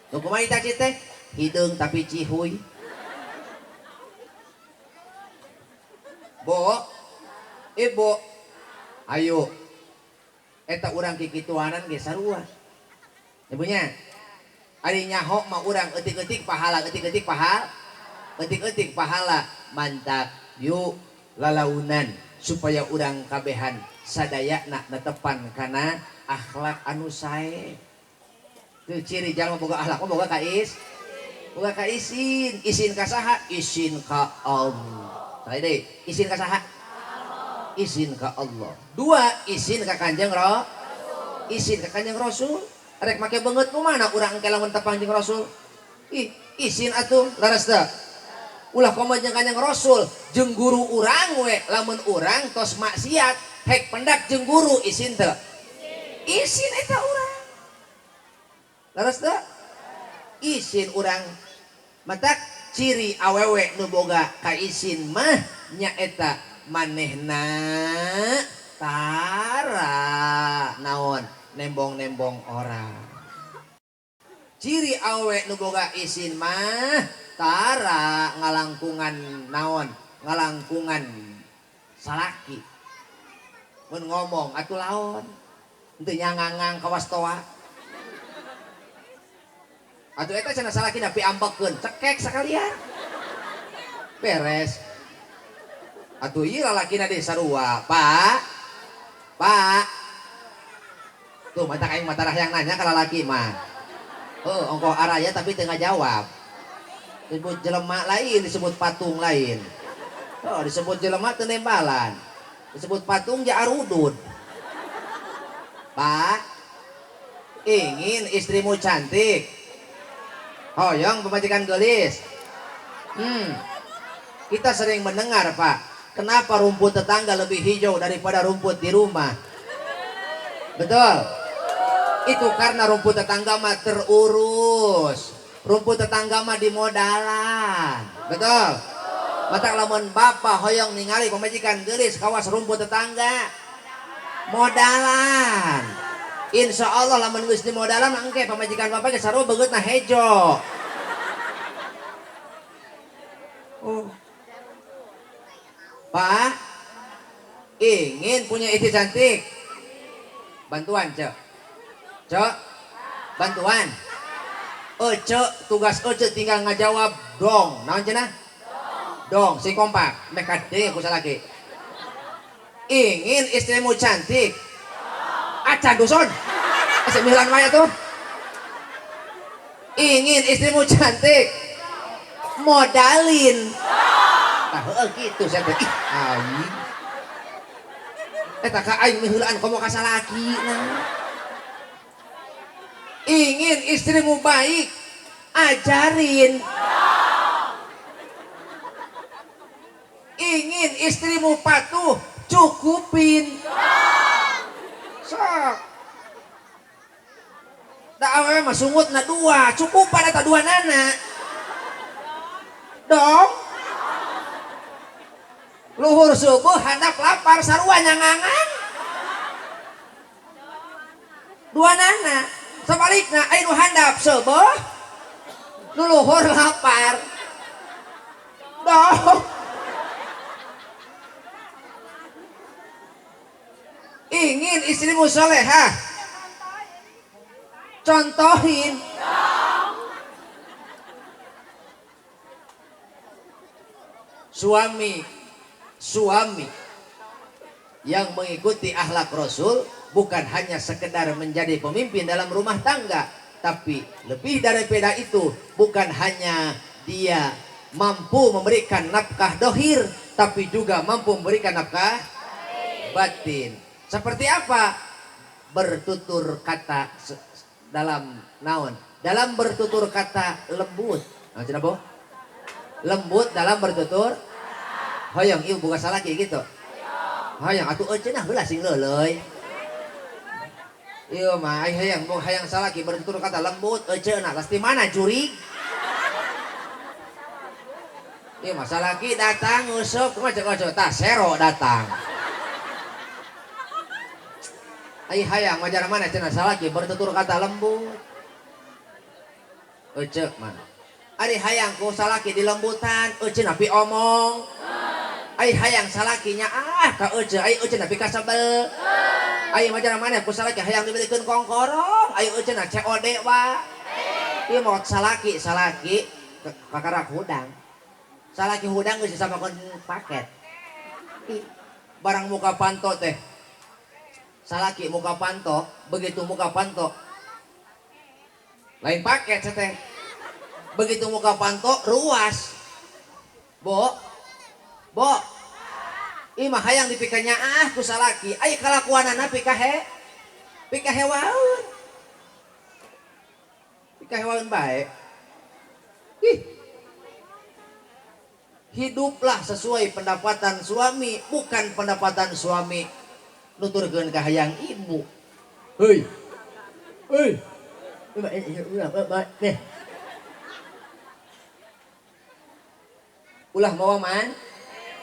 S1: Lu kumaha Hitachi teh? Hideung tapi cihuy. Bo, ibu, ayo. Eta urang kikituanan ge sarua. Ibunya, ari nyaho mah urang eutik-eutik pahala, eutik-eutik pahala, eutik-eutik pahala. Mantap, yuk lalaunan supaya urang kabehan sadayana netepan kana akhlak anu sae. Teu ciri jalma boga akhlak, boga kais, boga kaisin, isin ka saha? Isin ka Allah. Sekali deui, isin ka saha? Isin ka Allah. Dua, isin ka Kanjeng Rasul. Isin ka Kanjeng Rasul. Rek make beungeut ku mana urang engke lamun tepang jeung Rasul? Ih, isin atuh, leres teu? Ulah komo jeung Kanjeng Rasul, jeung guru urang we lamun urang tos maksiat, hek pendak jeung guru isin teu? Isin eta urang. Leres teu? Isin urang. Matak ciri awewe nu boga kaisin mah nyaeta manehna tara naon nembong-nembong orang. Ciri awewe nu boga isin mah tara ngalangkungan naon, ngalangkungan salaki. Mun ngomong atuh laon, henteu nyangangang kawas toa. Atuh eta cenah salaki da piambekeun, cekek sakalian. Beres. Atuh ieu lalakina deui sarua, Pak. Pak. Tuh mata aing mah tarah yang nanya ka lalaki mah. Heuh, ongkoh araya tapi teu ngajawab. Disebut jelema lain, disebut patung lain. Oh, disebut jelema teu nembalan. Disebut patung ja arudud. Pak, ingin istrimu cantik. Hoyong pemajikan gelis. Kita sering mendengar, Pak, kenapa rumput tetangga lebih hijau daripada rumput di rumah? Betul. Itu karena rumput tetangga mah terurus. Rumput tetangga mah dimodalan. Betul. Matak lamun bapak hoyong ningali pemajikan gelis kawas rumput tetangga. Modalan. Insya Allah lamun geus di modalan engke pamajikan bapak ge sarua beungeutna hejo. Oh. Pak, ingin punya istri cantik? Bantuan, Cek. Cek, bantuan. Ece, tugas Ece tinggal ngajawab dong. Naon cenah? Dong, sing kompak. Meh kade aku salaki. Ingin istrimu cantik? Acan dusun. Asik milan wae tuh. Ingin istrimu cantik? Modalin. Tah heueuh kitu sia teh. Ih, aing. Eta ka aing miheulaan komo ka salaki nah. Ingin istrimu baik? Ajarin. Ingin istrimu patuh? Cukupin. Sok. Da awewe mah sungutna dua, cukupan eta dua nana. Dong. Luhur subuh handap lapar sarua nyangangan. Dua nana. Sebalikna aya nu handap subuh, nu luhur lapar. Dong. Ingin istrimu solehah? Contohin. Suami yang mengikuti akhlak Rasul bukan hanya sekedar menjadi pemimpin dalam rumah tangga, tapi lebih daripada itu, bukan hanya dia mampu memberikan nafkah dohir, tapi juga mampu memberikan nafkah batin. Seperti apa? Bertutur kata dalam naon? Dalam bertutur kata lembut. Nah, cenah bo? Lembut dalam bertutur. Hoyong ieu buka salaki gitu. Hoyong atuh euy cenah heula sing leuleui. Ieu mah ai hayang boga hayang salaki bertutur kata lembut euy cenah tas di mana jurig? Ieu mah salaki datang nguseup kumaha cek ojo tah sero datang. Ai hayang majar mana cenah salaki bertutur kata lembut. Ece mah. Ari hayang ku salaki dilembutan, ece napi omong. Ai hayang salakinya ah ka ece, ai ece napi kasebel. Ai majar mana ku salaki hayang dibelikeun kongkorong, ai ece na COD wa. Ieu mah salaki, salaki kakarak hudang. Salaki hudang geus disamakeun paket. Ih, barang muka panto teh. Salaki muka panto, begitu muka panto lain paket teh. Begitu muka panto ruas. Bo. Bo. Ih mah hayang dipikanya ah ku salaki. Ai kalakuanana pikahe. Pikahewaeun. Pikahewaeun bae. Ih. Hiduplah sesuai pendapatan suami, bukan pendapatan suami nuturkeun ka hayang ibu. Heuy. Heuy. Ulah mawa man,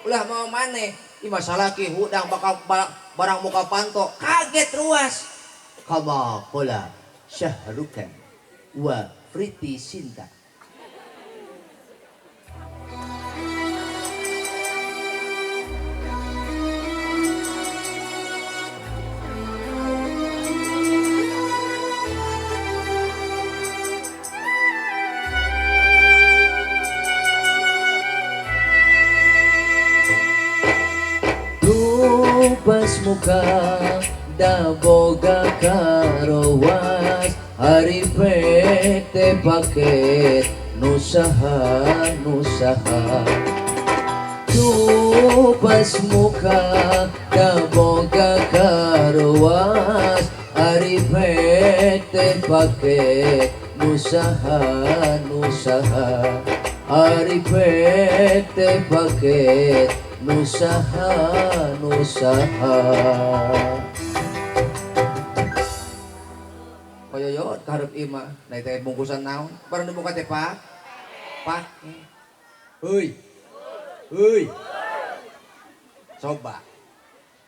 S1: ulah mawa maneh. Ih mah salaki hudang bakal barang muka panto kaget ruas. Kama qala Syahrukan wa Priti Sinta.
S2: Pas muka da boga karowas hari pete paket nusaha nusaha. Tupas muka da boga karowas hari pete paket nusaha nusaha. Hari pete paket nusaha nusaha.
S1: Koyoyot karep imah naik teh bungkusan naon barang dibuka teh pak pak. Heuy heuy. Coba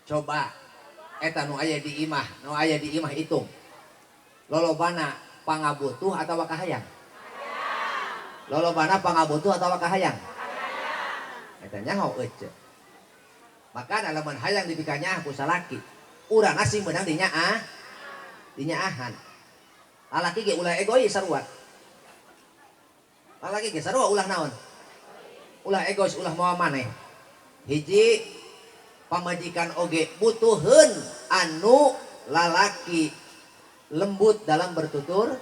S1: coba Eta nu aya di imah, nu aya di imah hitung. Lolobana pangabutuh atawa kahayang? Lolobana pangabutuh atawa kahayang? Eta nyaho ece. Makana lamun hayang dipikanyaah ku salaki, urang sing meunang dinyaah, dinyaahan. Lalaki ge ulah egois sarua. Lalaki ge sarua ulah naon? Ulah egois, ulah mawa maneh. Hiji pamajikan oge butuheun anu lalaki lembut dalam bertutur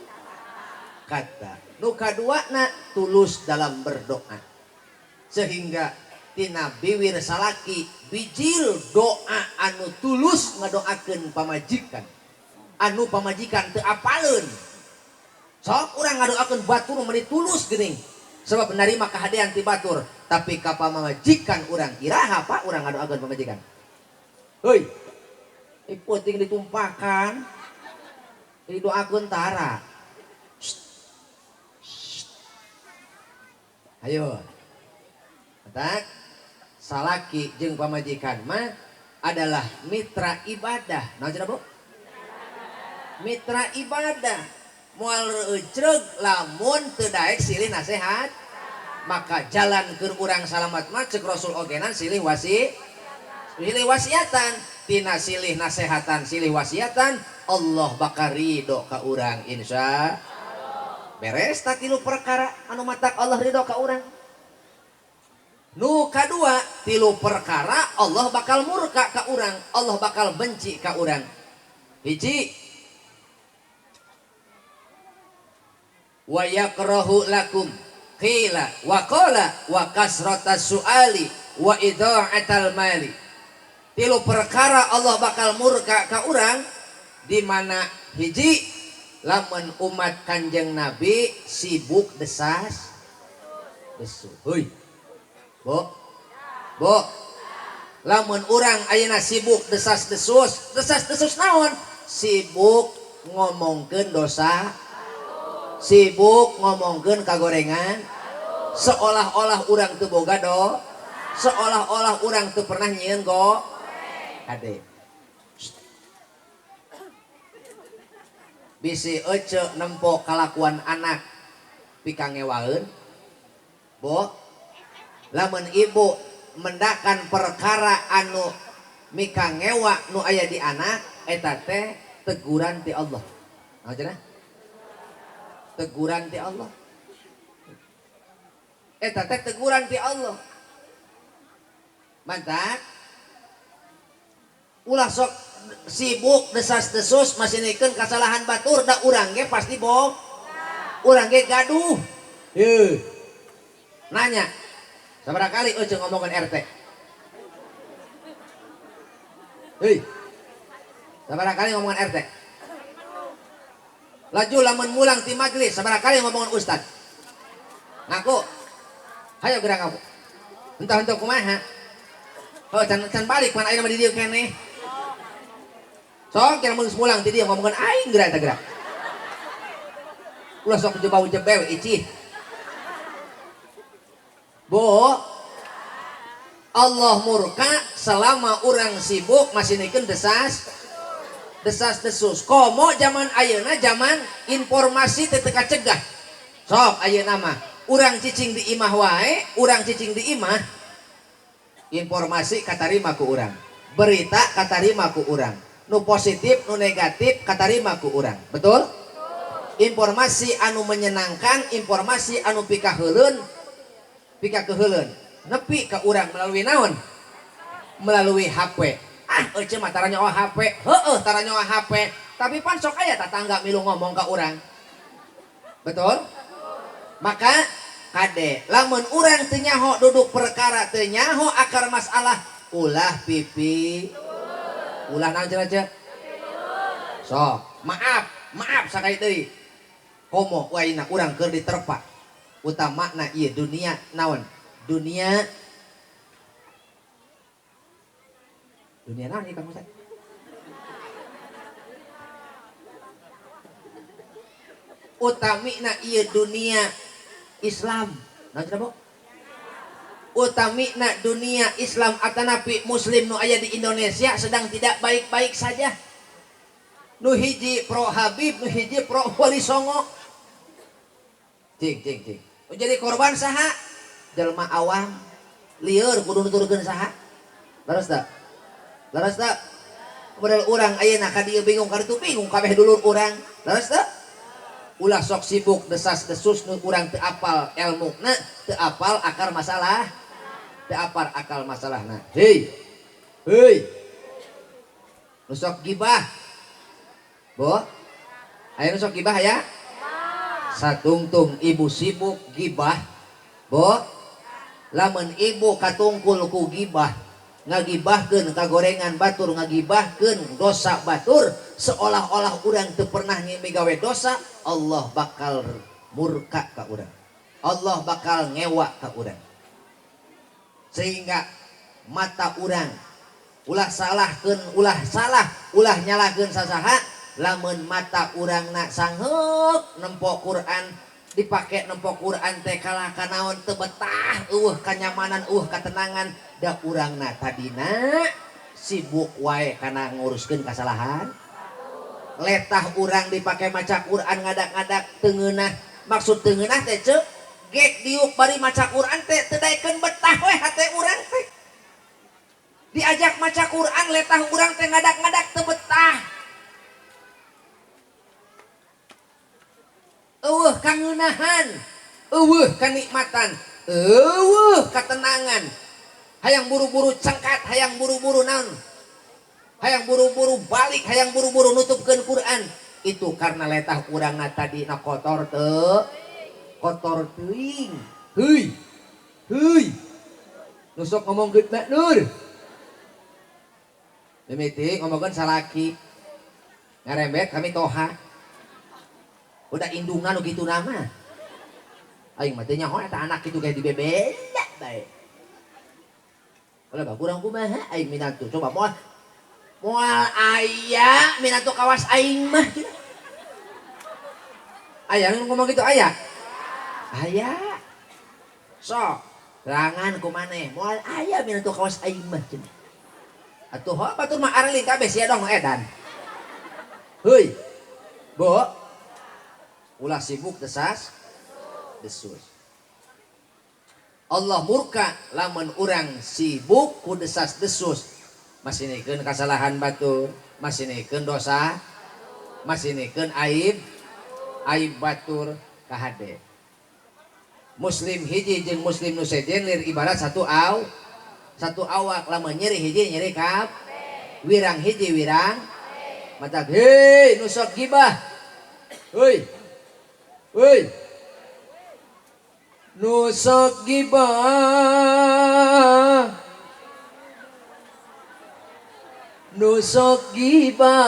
S1: kata. Nu kaduana tulus dalam berdoa. Sehingga tina biwir salaki bijil doa anu tulus ngadoakeun pamajikan. Anu pamajikan teu apaleun. Sok urang ngadoakeun batur meni tulus geuning. Sebab menerima kahadean ti batur, tapi ka pamajikan urang iraha Pak urang ngadoakeun pamajikan. Heuy. Peuting ditumpakan. Didoakeun tara. Ayo. Tak salaki jeung pamajikan mah adalah mitra ibadah. Naon cenah, Bu? Mitra ibadah. Moal reucreug lamun teu daek silih nasehat. Maka jalan keur urang salamat mah ceuk Rasul ogenan silih wasi. Silih wasiatan, tina silih nasehatan, silih wasiatan, Allah bakal ridho ka urang insya. Beres tak tilu perkara anu matak Allah ridho ka urang. Nu kadua tilu perkara Allah bakal murka ka urang, Allah bakal benci ka urang. Hiji, wa yakrahu lakum qila wa qala wa kasratas suali wa idha'atal mali. Tilu perkara Allah bakal murka ka urang di mana hiji lamun umat Kanjeng Nabi sibuk desas desu. Heuy. Bu. Bu. Lamun urang ayeuna sibuk desas-desus, desas-desus naon? Sibuk ngomongkeun dosa, sibuk ngomongkeun kagorengan, seolah-olah urang teu boga do, seolah-olah urang teu pernah nyieun go. Kade. Bisi ece nempo kalakuan anak pikangewaeun. Bu. Lamun ibu mendakan perkara anu mikangewa nu aya di anak eta teh teguran ti Allah. Naon cenah? Teguran ti Allah. Eta teh teguran ti Allah. Mantap. Ulah sok sibuk desas-desus masinikeun kasalahan batur da urang ge pasti bohong. Urang ge gaduh. Heuh. Nanya. Sabaraha kali euceung ngomongkeun RT? Heuy. Sabaraha kali ngomongkeun RT? Laju lamun mulang ti majelis sabaraha kali ngomongkeun ustad? Ngaku. Hayo geura ngaku. Entah-entah kumaha. Oh, can balik pan ayeuna mah di dieu keneh. Sok kira mun mulang ti dieu ngomongkeun aing geura eta geura. Ulah sok jebau jebew icih. Bu, Allah murka selama orang sibuk masinikeun desas desas desus. Komo zaman ayeuna zaman informasi teu teu kacegah. Sok ayeuna mah urang cicing di imah wae, urang cicing di imah informasi katarima ku urang, berita katarima ku urang, nu positif nu negatif katarima ku urang. Betul? Informasi anu menyenangkan, informasi anu pikaheuleun, pikakeuheuleun nepi ka urang melalui naon? Melalui HP. Ah, euceum mah tara nyawa HP. Heueuh tara nyawa HP. Tapi pan sok aya tatangga milu ngomong ka urang. Betul? Maka kade lamun urang teu nyaho duduk perkara, teu nyaho akar masalah, ulah pipi. Ulah naon cenah ceu? Sok, maaf, maaf sakali deui. Komo waina urang keur diterpa. Utamana ieu dunia naon? Dunia dunia naon ieu Kang Ustaz? Utamina ieu dunia Islam. Naon cenah, Bu? Utamina dunia Islam atanapi Muslim nu aya di Indonesia sedang tidak baik-baik saja. Nu hiji pro Habib, nu hiji pro Wali Songo. Cing cing cing. Nu jadi korban saha? Jelma awam. Lieur kudu nuturkeun saha? Leres teu? Leres teu? Model urang ayeuna ka dieu bingung, ka ditu bingung kabeh dulur urang. Leres teu? Ulah sok sibuk desas-desus nu urang teu apal elmuna, teu apal akar masalah. Teu apal akal masalahna. Hei. Hei. Nu sok gibah. Bo. Aya nu sok gibah ya? Satungtung ibu sibuk gibah. Bo. Lamun ibu katungkul ku gibah, ngagibahkeun kagorengan batur, ngagibahkeun dosa batur, seolah-olah urang teu pernah migawe dosa, Allah bakal murka ka urang. Allah bakal ngewa ka urang. Sehingga mata urang ulah salahkeun, ulah salah, ulah nyalahkeun sasaha, lamun mata urangna sangheuk nempo Quran, dipake nempo Quran teh kalah kanaon teu betah, eueuh kanyamanan, eueuh katenangan, da urangna tadina sibuk wae kana nguruskeun kasalahan. Letah urang dipake maca Quran ngadak-ngadak teu ngeunah. Maksud teu ngeunah teh ceuk gek diuk bari maca Quran teh teu daekeun betah we hate urang teh. Diajak maca Quran letah urang teh ngadak-ngadak teu betah. Eueuh kangeunahan, eueuh kanikmatan, eueuh katenangan. Hayang buru-buru cengkat, hayang buru-buru naon? Hayang buru-buru balik, hayang buru-buru nutupkeun Quran. Itu karena letah urangna tadi na kotor teu, kotor teuing. Heuy. Heuy. Nu sok ngomongkeun Mak Nur. Mimiti ngomongkeun salaki. Ngarembet kami toha. Udah indungna nu kitu nama. Aing mah teu nyaho eta anak kitu kayak dibebela bae. Ulah bah kurang kumaha aing minantu. Coba moal moal aya minantu kawas aing mah cenah. Aya nu ngomong kitu aya? Aya. Sok terangan ku maneh moal aya minantu kawas aing mah cenah. Atuh ho batur mah arling kabeh sia dong edan. Heuy. Bo. Ulah sibuk desas desus. Allah murka lamun urang sibuk ku desas desus. Masinikeun kasalahan batur, masinikeun dosa, masinikeun aib, aib batur kahade. Muslim hiji jeung muslim nu sejen lir ibarat satu aw, satu awak lamun nyeri hiji nyeri kap, wirang hiji wirang, mata hei nu sok gibah. Hei. Hei. Nu sok gibah. Nu sok gibah.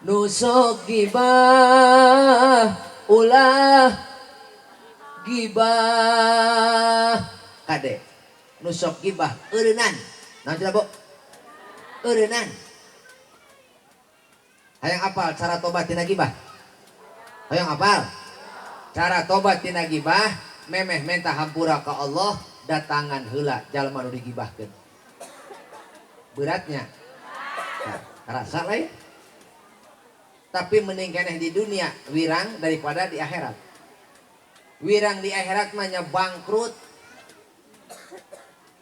S1: Nu sok gibah. Ulah gibah. Kade. Nu sok gibah eureunnan. Naon cenah, Bu? Eureunnan. Hayang apal cara tobat tina gibah? Hayang apal? Cara tobat tina gibah memeh menta hampura ka Allah datangan heula jalma nu digibahkeun. Beratnya. Nah, rasa lain. Tapi mending keneh di dunia wirang daripada di akhirat. Wirang di akhirat mah nya bangkrut.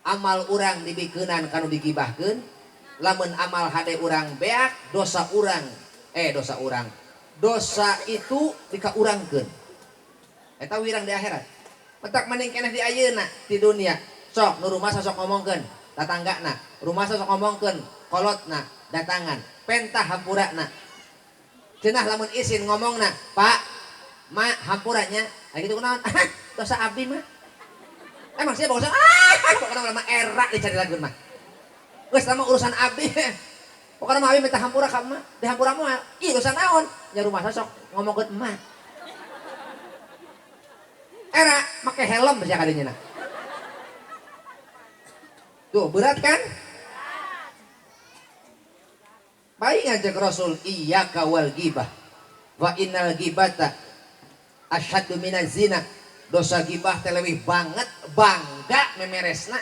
S1: Amal urang dibikeunan kanu digibahkeun, lamun amal hade urang beak, dosa urang dosa urang. Dosa itu dikaurangkeun. Eta wirang di akhirat. Mentak mending keneh di ayeuna di dunia. Sok nu rumah sok ngomongkeun tatanggana, rumah sok ngomongkeun kolotna, datangan, pentah hampurana. Cenah lamun isin ngomongna, Pak, Ma, hampuranya. Ah kitu kunaon? Dosa abdi mah. Emang sia bosan? Pokokna mah era dicari lagun mah. Geus lama urusan abdi. Pokokna mah abdi minta hampura ka emak, di hampura moal. Ih dosa naon? Nya rumah sok ngomongkeun emak. Era make helm sia kadinya. Tuh berat kan? Baik ngajak Rasul iyyaka wal ghibah wa innal ghibata asyaddu minaz zina. Dosa gibah teh leuwih banget bangga memeresna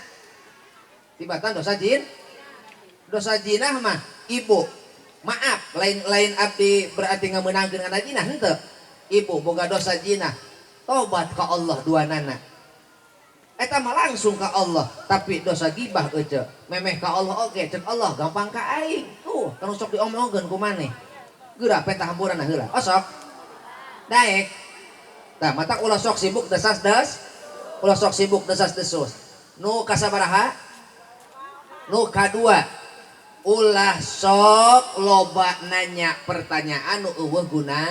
S1: tibatan dosa jin. Dosa jinah mah, ibu, maaf, lain-lain abdi berarti ngamenangkeun kana jinah, henteu. Ibu boga dosa jinah, tobat ka Allah dua nana, eta mah langsung ka Allah. Tapi dosa gibah, ece, memeh ka Allah oge, cek Allah gampang ka aing tuh kan sok diomongkeun ku maneh. Geura penta hampuran heula, osok daek. Tah, matak ulah sok sibuk desas des, ulah sok sibuk desas desus. Nu kasabaraha? Nu kadua, ulah sok loba nanya pertanyaan nu euweuh guna.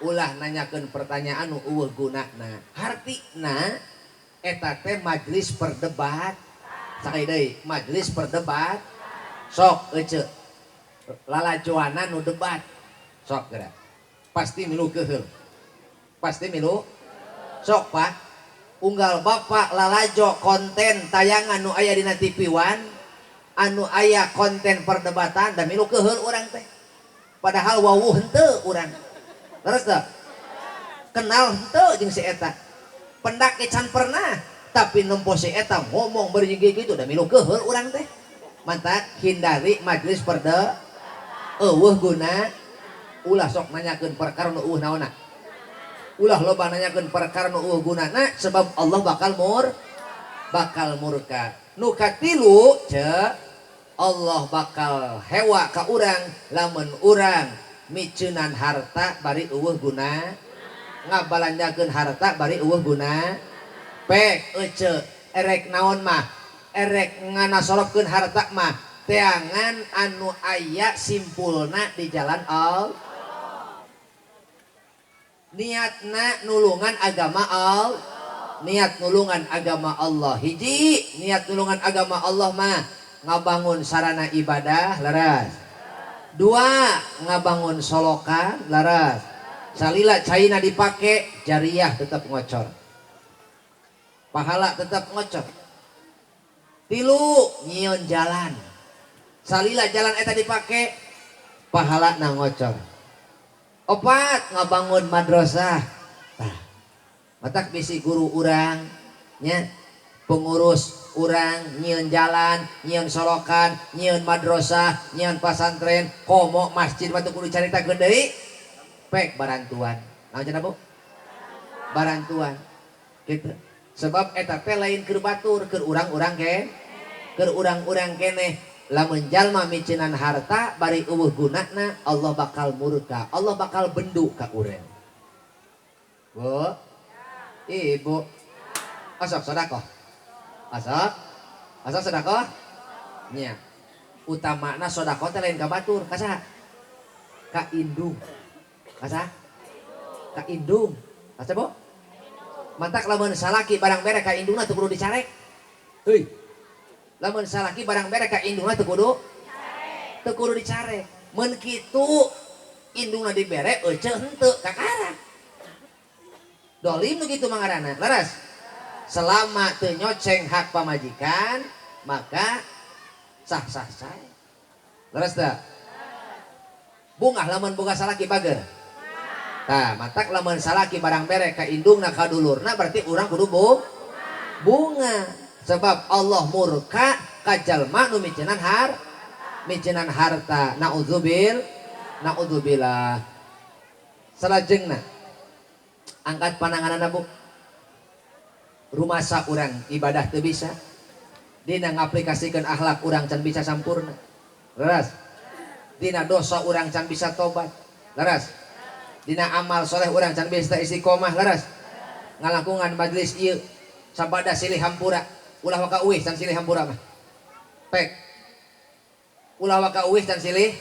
S1: Ulah nanyakeun pertanyaan nu euweuh gunana. Hartina eta teh majlis perdebat. Sakali deui, majlis perdebat. Sok ece lalajoana nu debat, sok geura pasti milu keheul, pasti milu. Sok, Pak, unggal bapak lalajo konten tayangan nu aya dina TV One anu aya konten perdebatan dan milu keheul urang teh, padahal wawuh henteu urang. Terus teu kenal henteu jeung si eta, pendak can pernah, tapi nempo si eta ngomong berjinggi gitu dan milu keheul urang teh. Matak hindari majelis perde euweuh guna. Ulah sok nanyakeun perkara nu euweuh naonna, ulah loba nanyakeun perkara nu euweuh gunana, sebab Allah bakal murka. Nu katilu, ce, Allah bakal hewa ka urang lamun urang miceunan harta bari euweuh guna, ngabalanjakeun harta bari euweuh guna. Pek ece, erek naon mah, erek nganasorobkeun harta mah, teangan anu aya simpulna di jalan Allah, niatna nulungan agama Allah. Niat nulungan agama Allah hiji, niat nulungan agama Allah mah ngabangun sarana ibadah, leres. Dua, ngabangun solokan, leres. Salila caina dipake, jariah tetap ngocor, pahala tetap ngocor. Tilu, nyieun jalan, salila jalan eta dipake, pahala na ngocor. Opat, ngabangun madrasah. Tah, matak bisi guru urang nya, pengurus urang nyieun jalan, nyieun solokan, nyieun madrasah, nyieun pasantren, komo masjid mah teu kudu caritakeun deui. Pek barantuan. Naon cenah, Bu? Barantuan gitu, sebab eta teh lain keur batur, keur urang-urang ke, keur urang-urang keneh. Lamun jalma miceunan harta bari euweuh gunana, Allah bakal murka, Allah bakal bendu ka urang. Bu, ibu, osok sedekah, osok, osok sedekah nya. Utamana sedekah teh lain ka batur, ka saha? Ka indung. Ka saha? Ka indung. Ka saha, Bu? Matak lamun salaki barang bere ka indungna teu kudu dicarek. Heuy, lamun salaki barang bere ka indungna teu kudu dicarek. Mun kitu indungna dibere, ece henteu, kakara dolim nu kitu mangarana. Leres? Selama teu nyoceng hak pamajikan maka sah-sah sae. Leres teu? Bungah lamun boga salaki bager. Tah, matak lamun salaki barang bere ka indungna, ka dulurna, berarti urang kudu bunga, sebab Allah murka ka jalma nu miceunan harta. Naudzubil, naudzubillah. Salajengna, angkat pananganana, Bu. Rumasa urang ibadah teu bisa, dina ngaplikasikeun akhlak urang can bisa sampurna, leres. Dina dosa urang can bisa tobat, leres. Dina amal soleh urang can bisa istiqomah, leres. Ngalangkungan majelis ieu sabada silih hampura, ulah waka uih can silih hampura mah. Pek, ulah waka uih can silih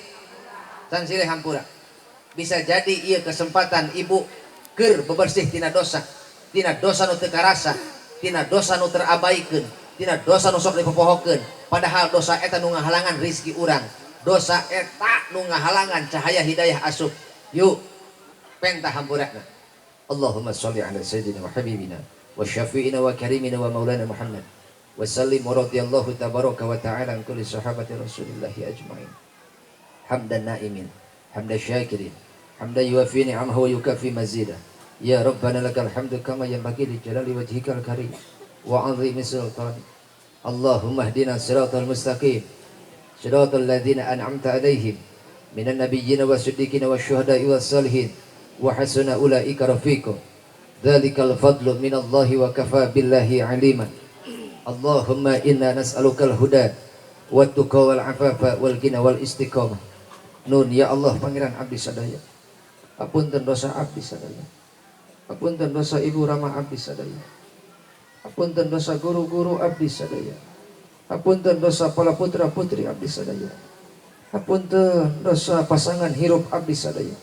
S1: hampura. Bisa jadi ieu kesempatan ibu keur bebersih tina dosa, tina dosa nu teu karasa, tina dosa nu terabaikeun, tina dosa nu sok dipopohokeun, padahal dosa eta nu ngahalangan rizki urang, dosa eta nu ngahalangan cahaya hidayah asup. Yuk, penta hampurana. Allahumma sholli ala sayyidina wa habibina wa syafi'ina wa karimina wa maulana Muhammad wa sallim wa radiyallahu tabaraka wa ta'ala an kulli sahabati rasulillahi ajma'in. Hamdan na'imin, hamdan syakirin, hamdan yuwafi ni'amahu wa yukafi mazidah.
S2: Ya Rabbana lakal hamdu kama yanbaghi li jalali wajhikal karim wa 'azimi sultani. Allahumma hdina siratal mustaqim siratal ladzina an'amta 'alaihim minan nabiyyin wasiddiqin wasyuhada'i wassalihin wa hasuna ulaika rafiqa. Dzalikal fadlu minallahi wa kafa billahi 'aliman. Allahumma inna nas'alukal huda wat tuqa wal afafa wal ghina wal istiqamah. Nun ya Allah pangeran abdi sadaya. Apunten dosa abdi sadaya. Apunten dosa ibu rama abdi sadaya. Apunten dosa guru-guru abdi sadaya. Apunten dosa para putra putri abdi sadaya. Apunten dosa pasangan hirup abdi sadaya.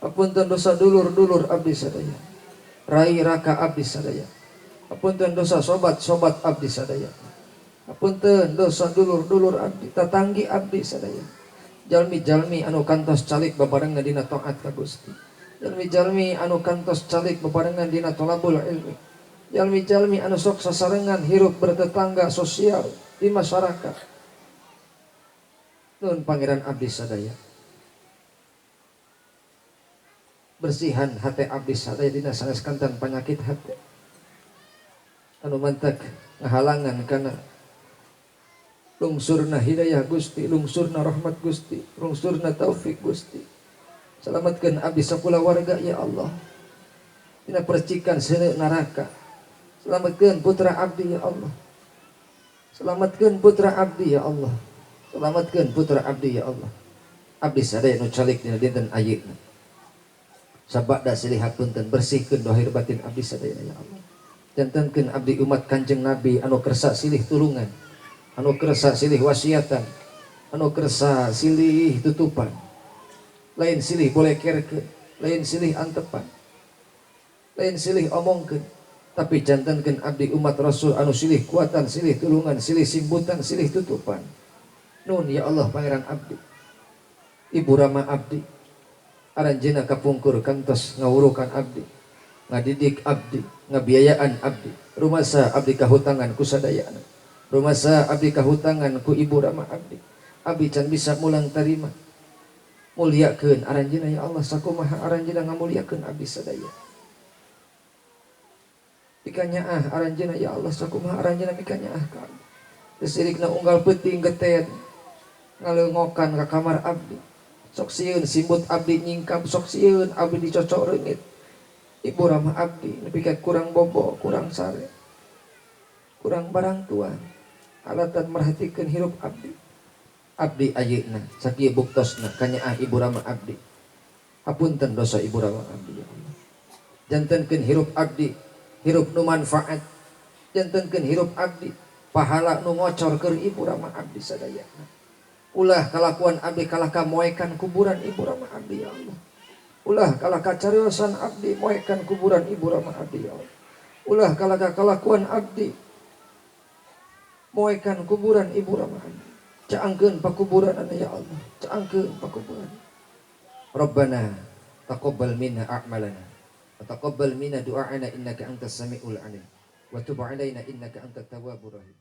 S2: Apunten dosa dulur-dulur abdi sadaya. Rai raka abdi sadaya. Apunten dosa sobat-sobat abdi sadaya. Apunten dosa dulur-dulur abdi, tatanggi abdi sadaya. Jalmi-jalmi anu kantos calik babarengan dina taat ka Gusti. Jalmi-jalmi anu kantos calik babarengan dina tolabul ilmi. Jalmi-jalmi anu sok sasarengan hirup bertetangga sosial di masyarakat. Nun pangeran abdi sadaya. Bersihan hati abdi sadaya dina sanes kantan penyakit hati. Anu mantak ngahalangan kana lungsurna hidayah Gusti, lungsurna rahmat Gusti, lungsurna taufik Gusti. Selamatkan abdi sakula warga ya Allah. Dina percikan seuneu neraka. Selamatkan putra abdi ya Allah. Selamatkan putra abdi ya Allah. Selamatkan putra abdi ya Allah. Abdi sadaya nu calik dina dinten ayeuna. Sabada silih hapunten bersihkeun dohir batin abdi sadaya ya Allah. Jantenkeun abdi umat Kanjeng Nabi anu kersa silih tulungan, anu kersa silih wasiatan, anu kersa silih tutupan. Lain silih bolekerkeun, lain silih antepan, lain silih omongkeun, tapi jantenkeun abdi umat Rasul anu silih kuatan, silih tulungan, silih simbutan, silih tutupan. Nun ya Allah pangeran abdi, ibu rama abdi, aranjeuna kapungkur kantos ngawurukan abdi, ngadidik abdi, ngabiayaan abdi, rumasa abdi kahutangan ku sadayana, rumasa abdi kahutangan ku ibu rama abdi, abdi can bisa mulang tarima. Muliakeun aranjeuna ya Allah sakumaha aranjeuna ngamuliakeun abdi sadaya. Pikanyaah aranjeuna ya Allah sakumaha aranjeuna pikanyaah ka abdi. Sirikna unggal peuting getet ngaleungokan ka kamar abdi. Sok sieun simbut abdi nyingkap, sok sieun abdi dicocok reungit. Ibu rama abdi nepi ka kurang bobo, kurang sare, kurang barang tuang, alatan merhatikeun hirup abdi. Abdi ayeuna sakieu buktosna kanyaah ibu rama abdi. Hapunten dosa ibu rama abdi ya Allah. Jantenkeun hirup abdi hirup nu manfaat. Jantenkeun hirup abdi pahala nu ngocor keur ibu rama abdi sadayana. Ulah kalakuan abdi kalah ka moekan kuburan ibu rama abdi ya Allah. Ulah kalah ka cariosan abdi moekan kuburan ibu rama abdi ya Allah. Ulah kalah ka kalakuan abdi moekan kuburan ibu rama abdi. Caangkeun pakuburan anu ya Allah, caangkeun pakuburan. Rabbana taqabbal minna a'malana wa taqabbal minna du'ana innaka antas samiul alim wa tub alaina innaka antat tawwabur rahim.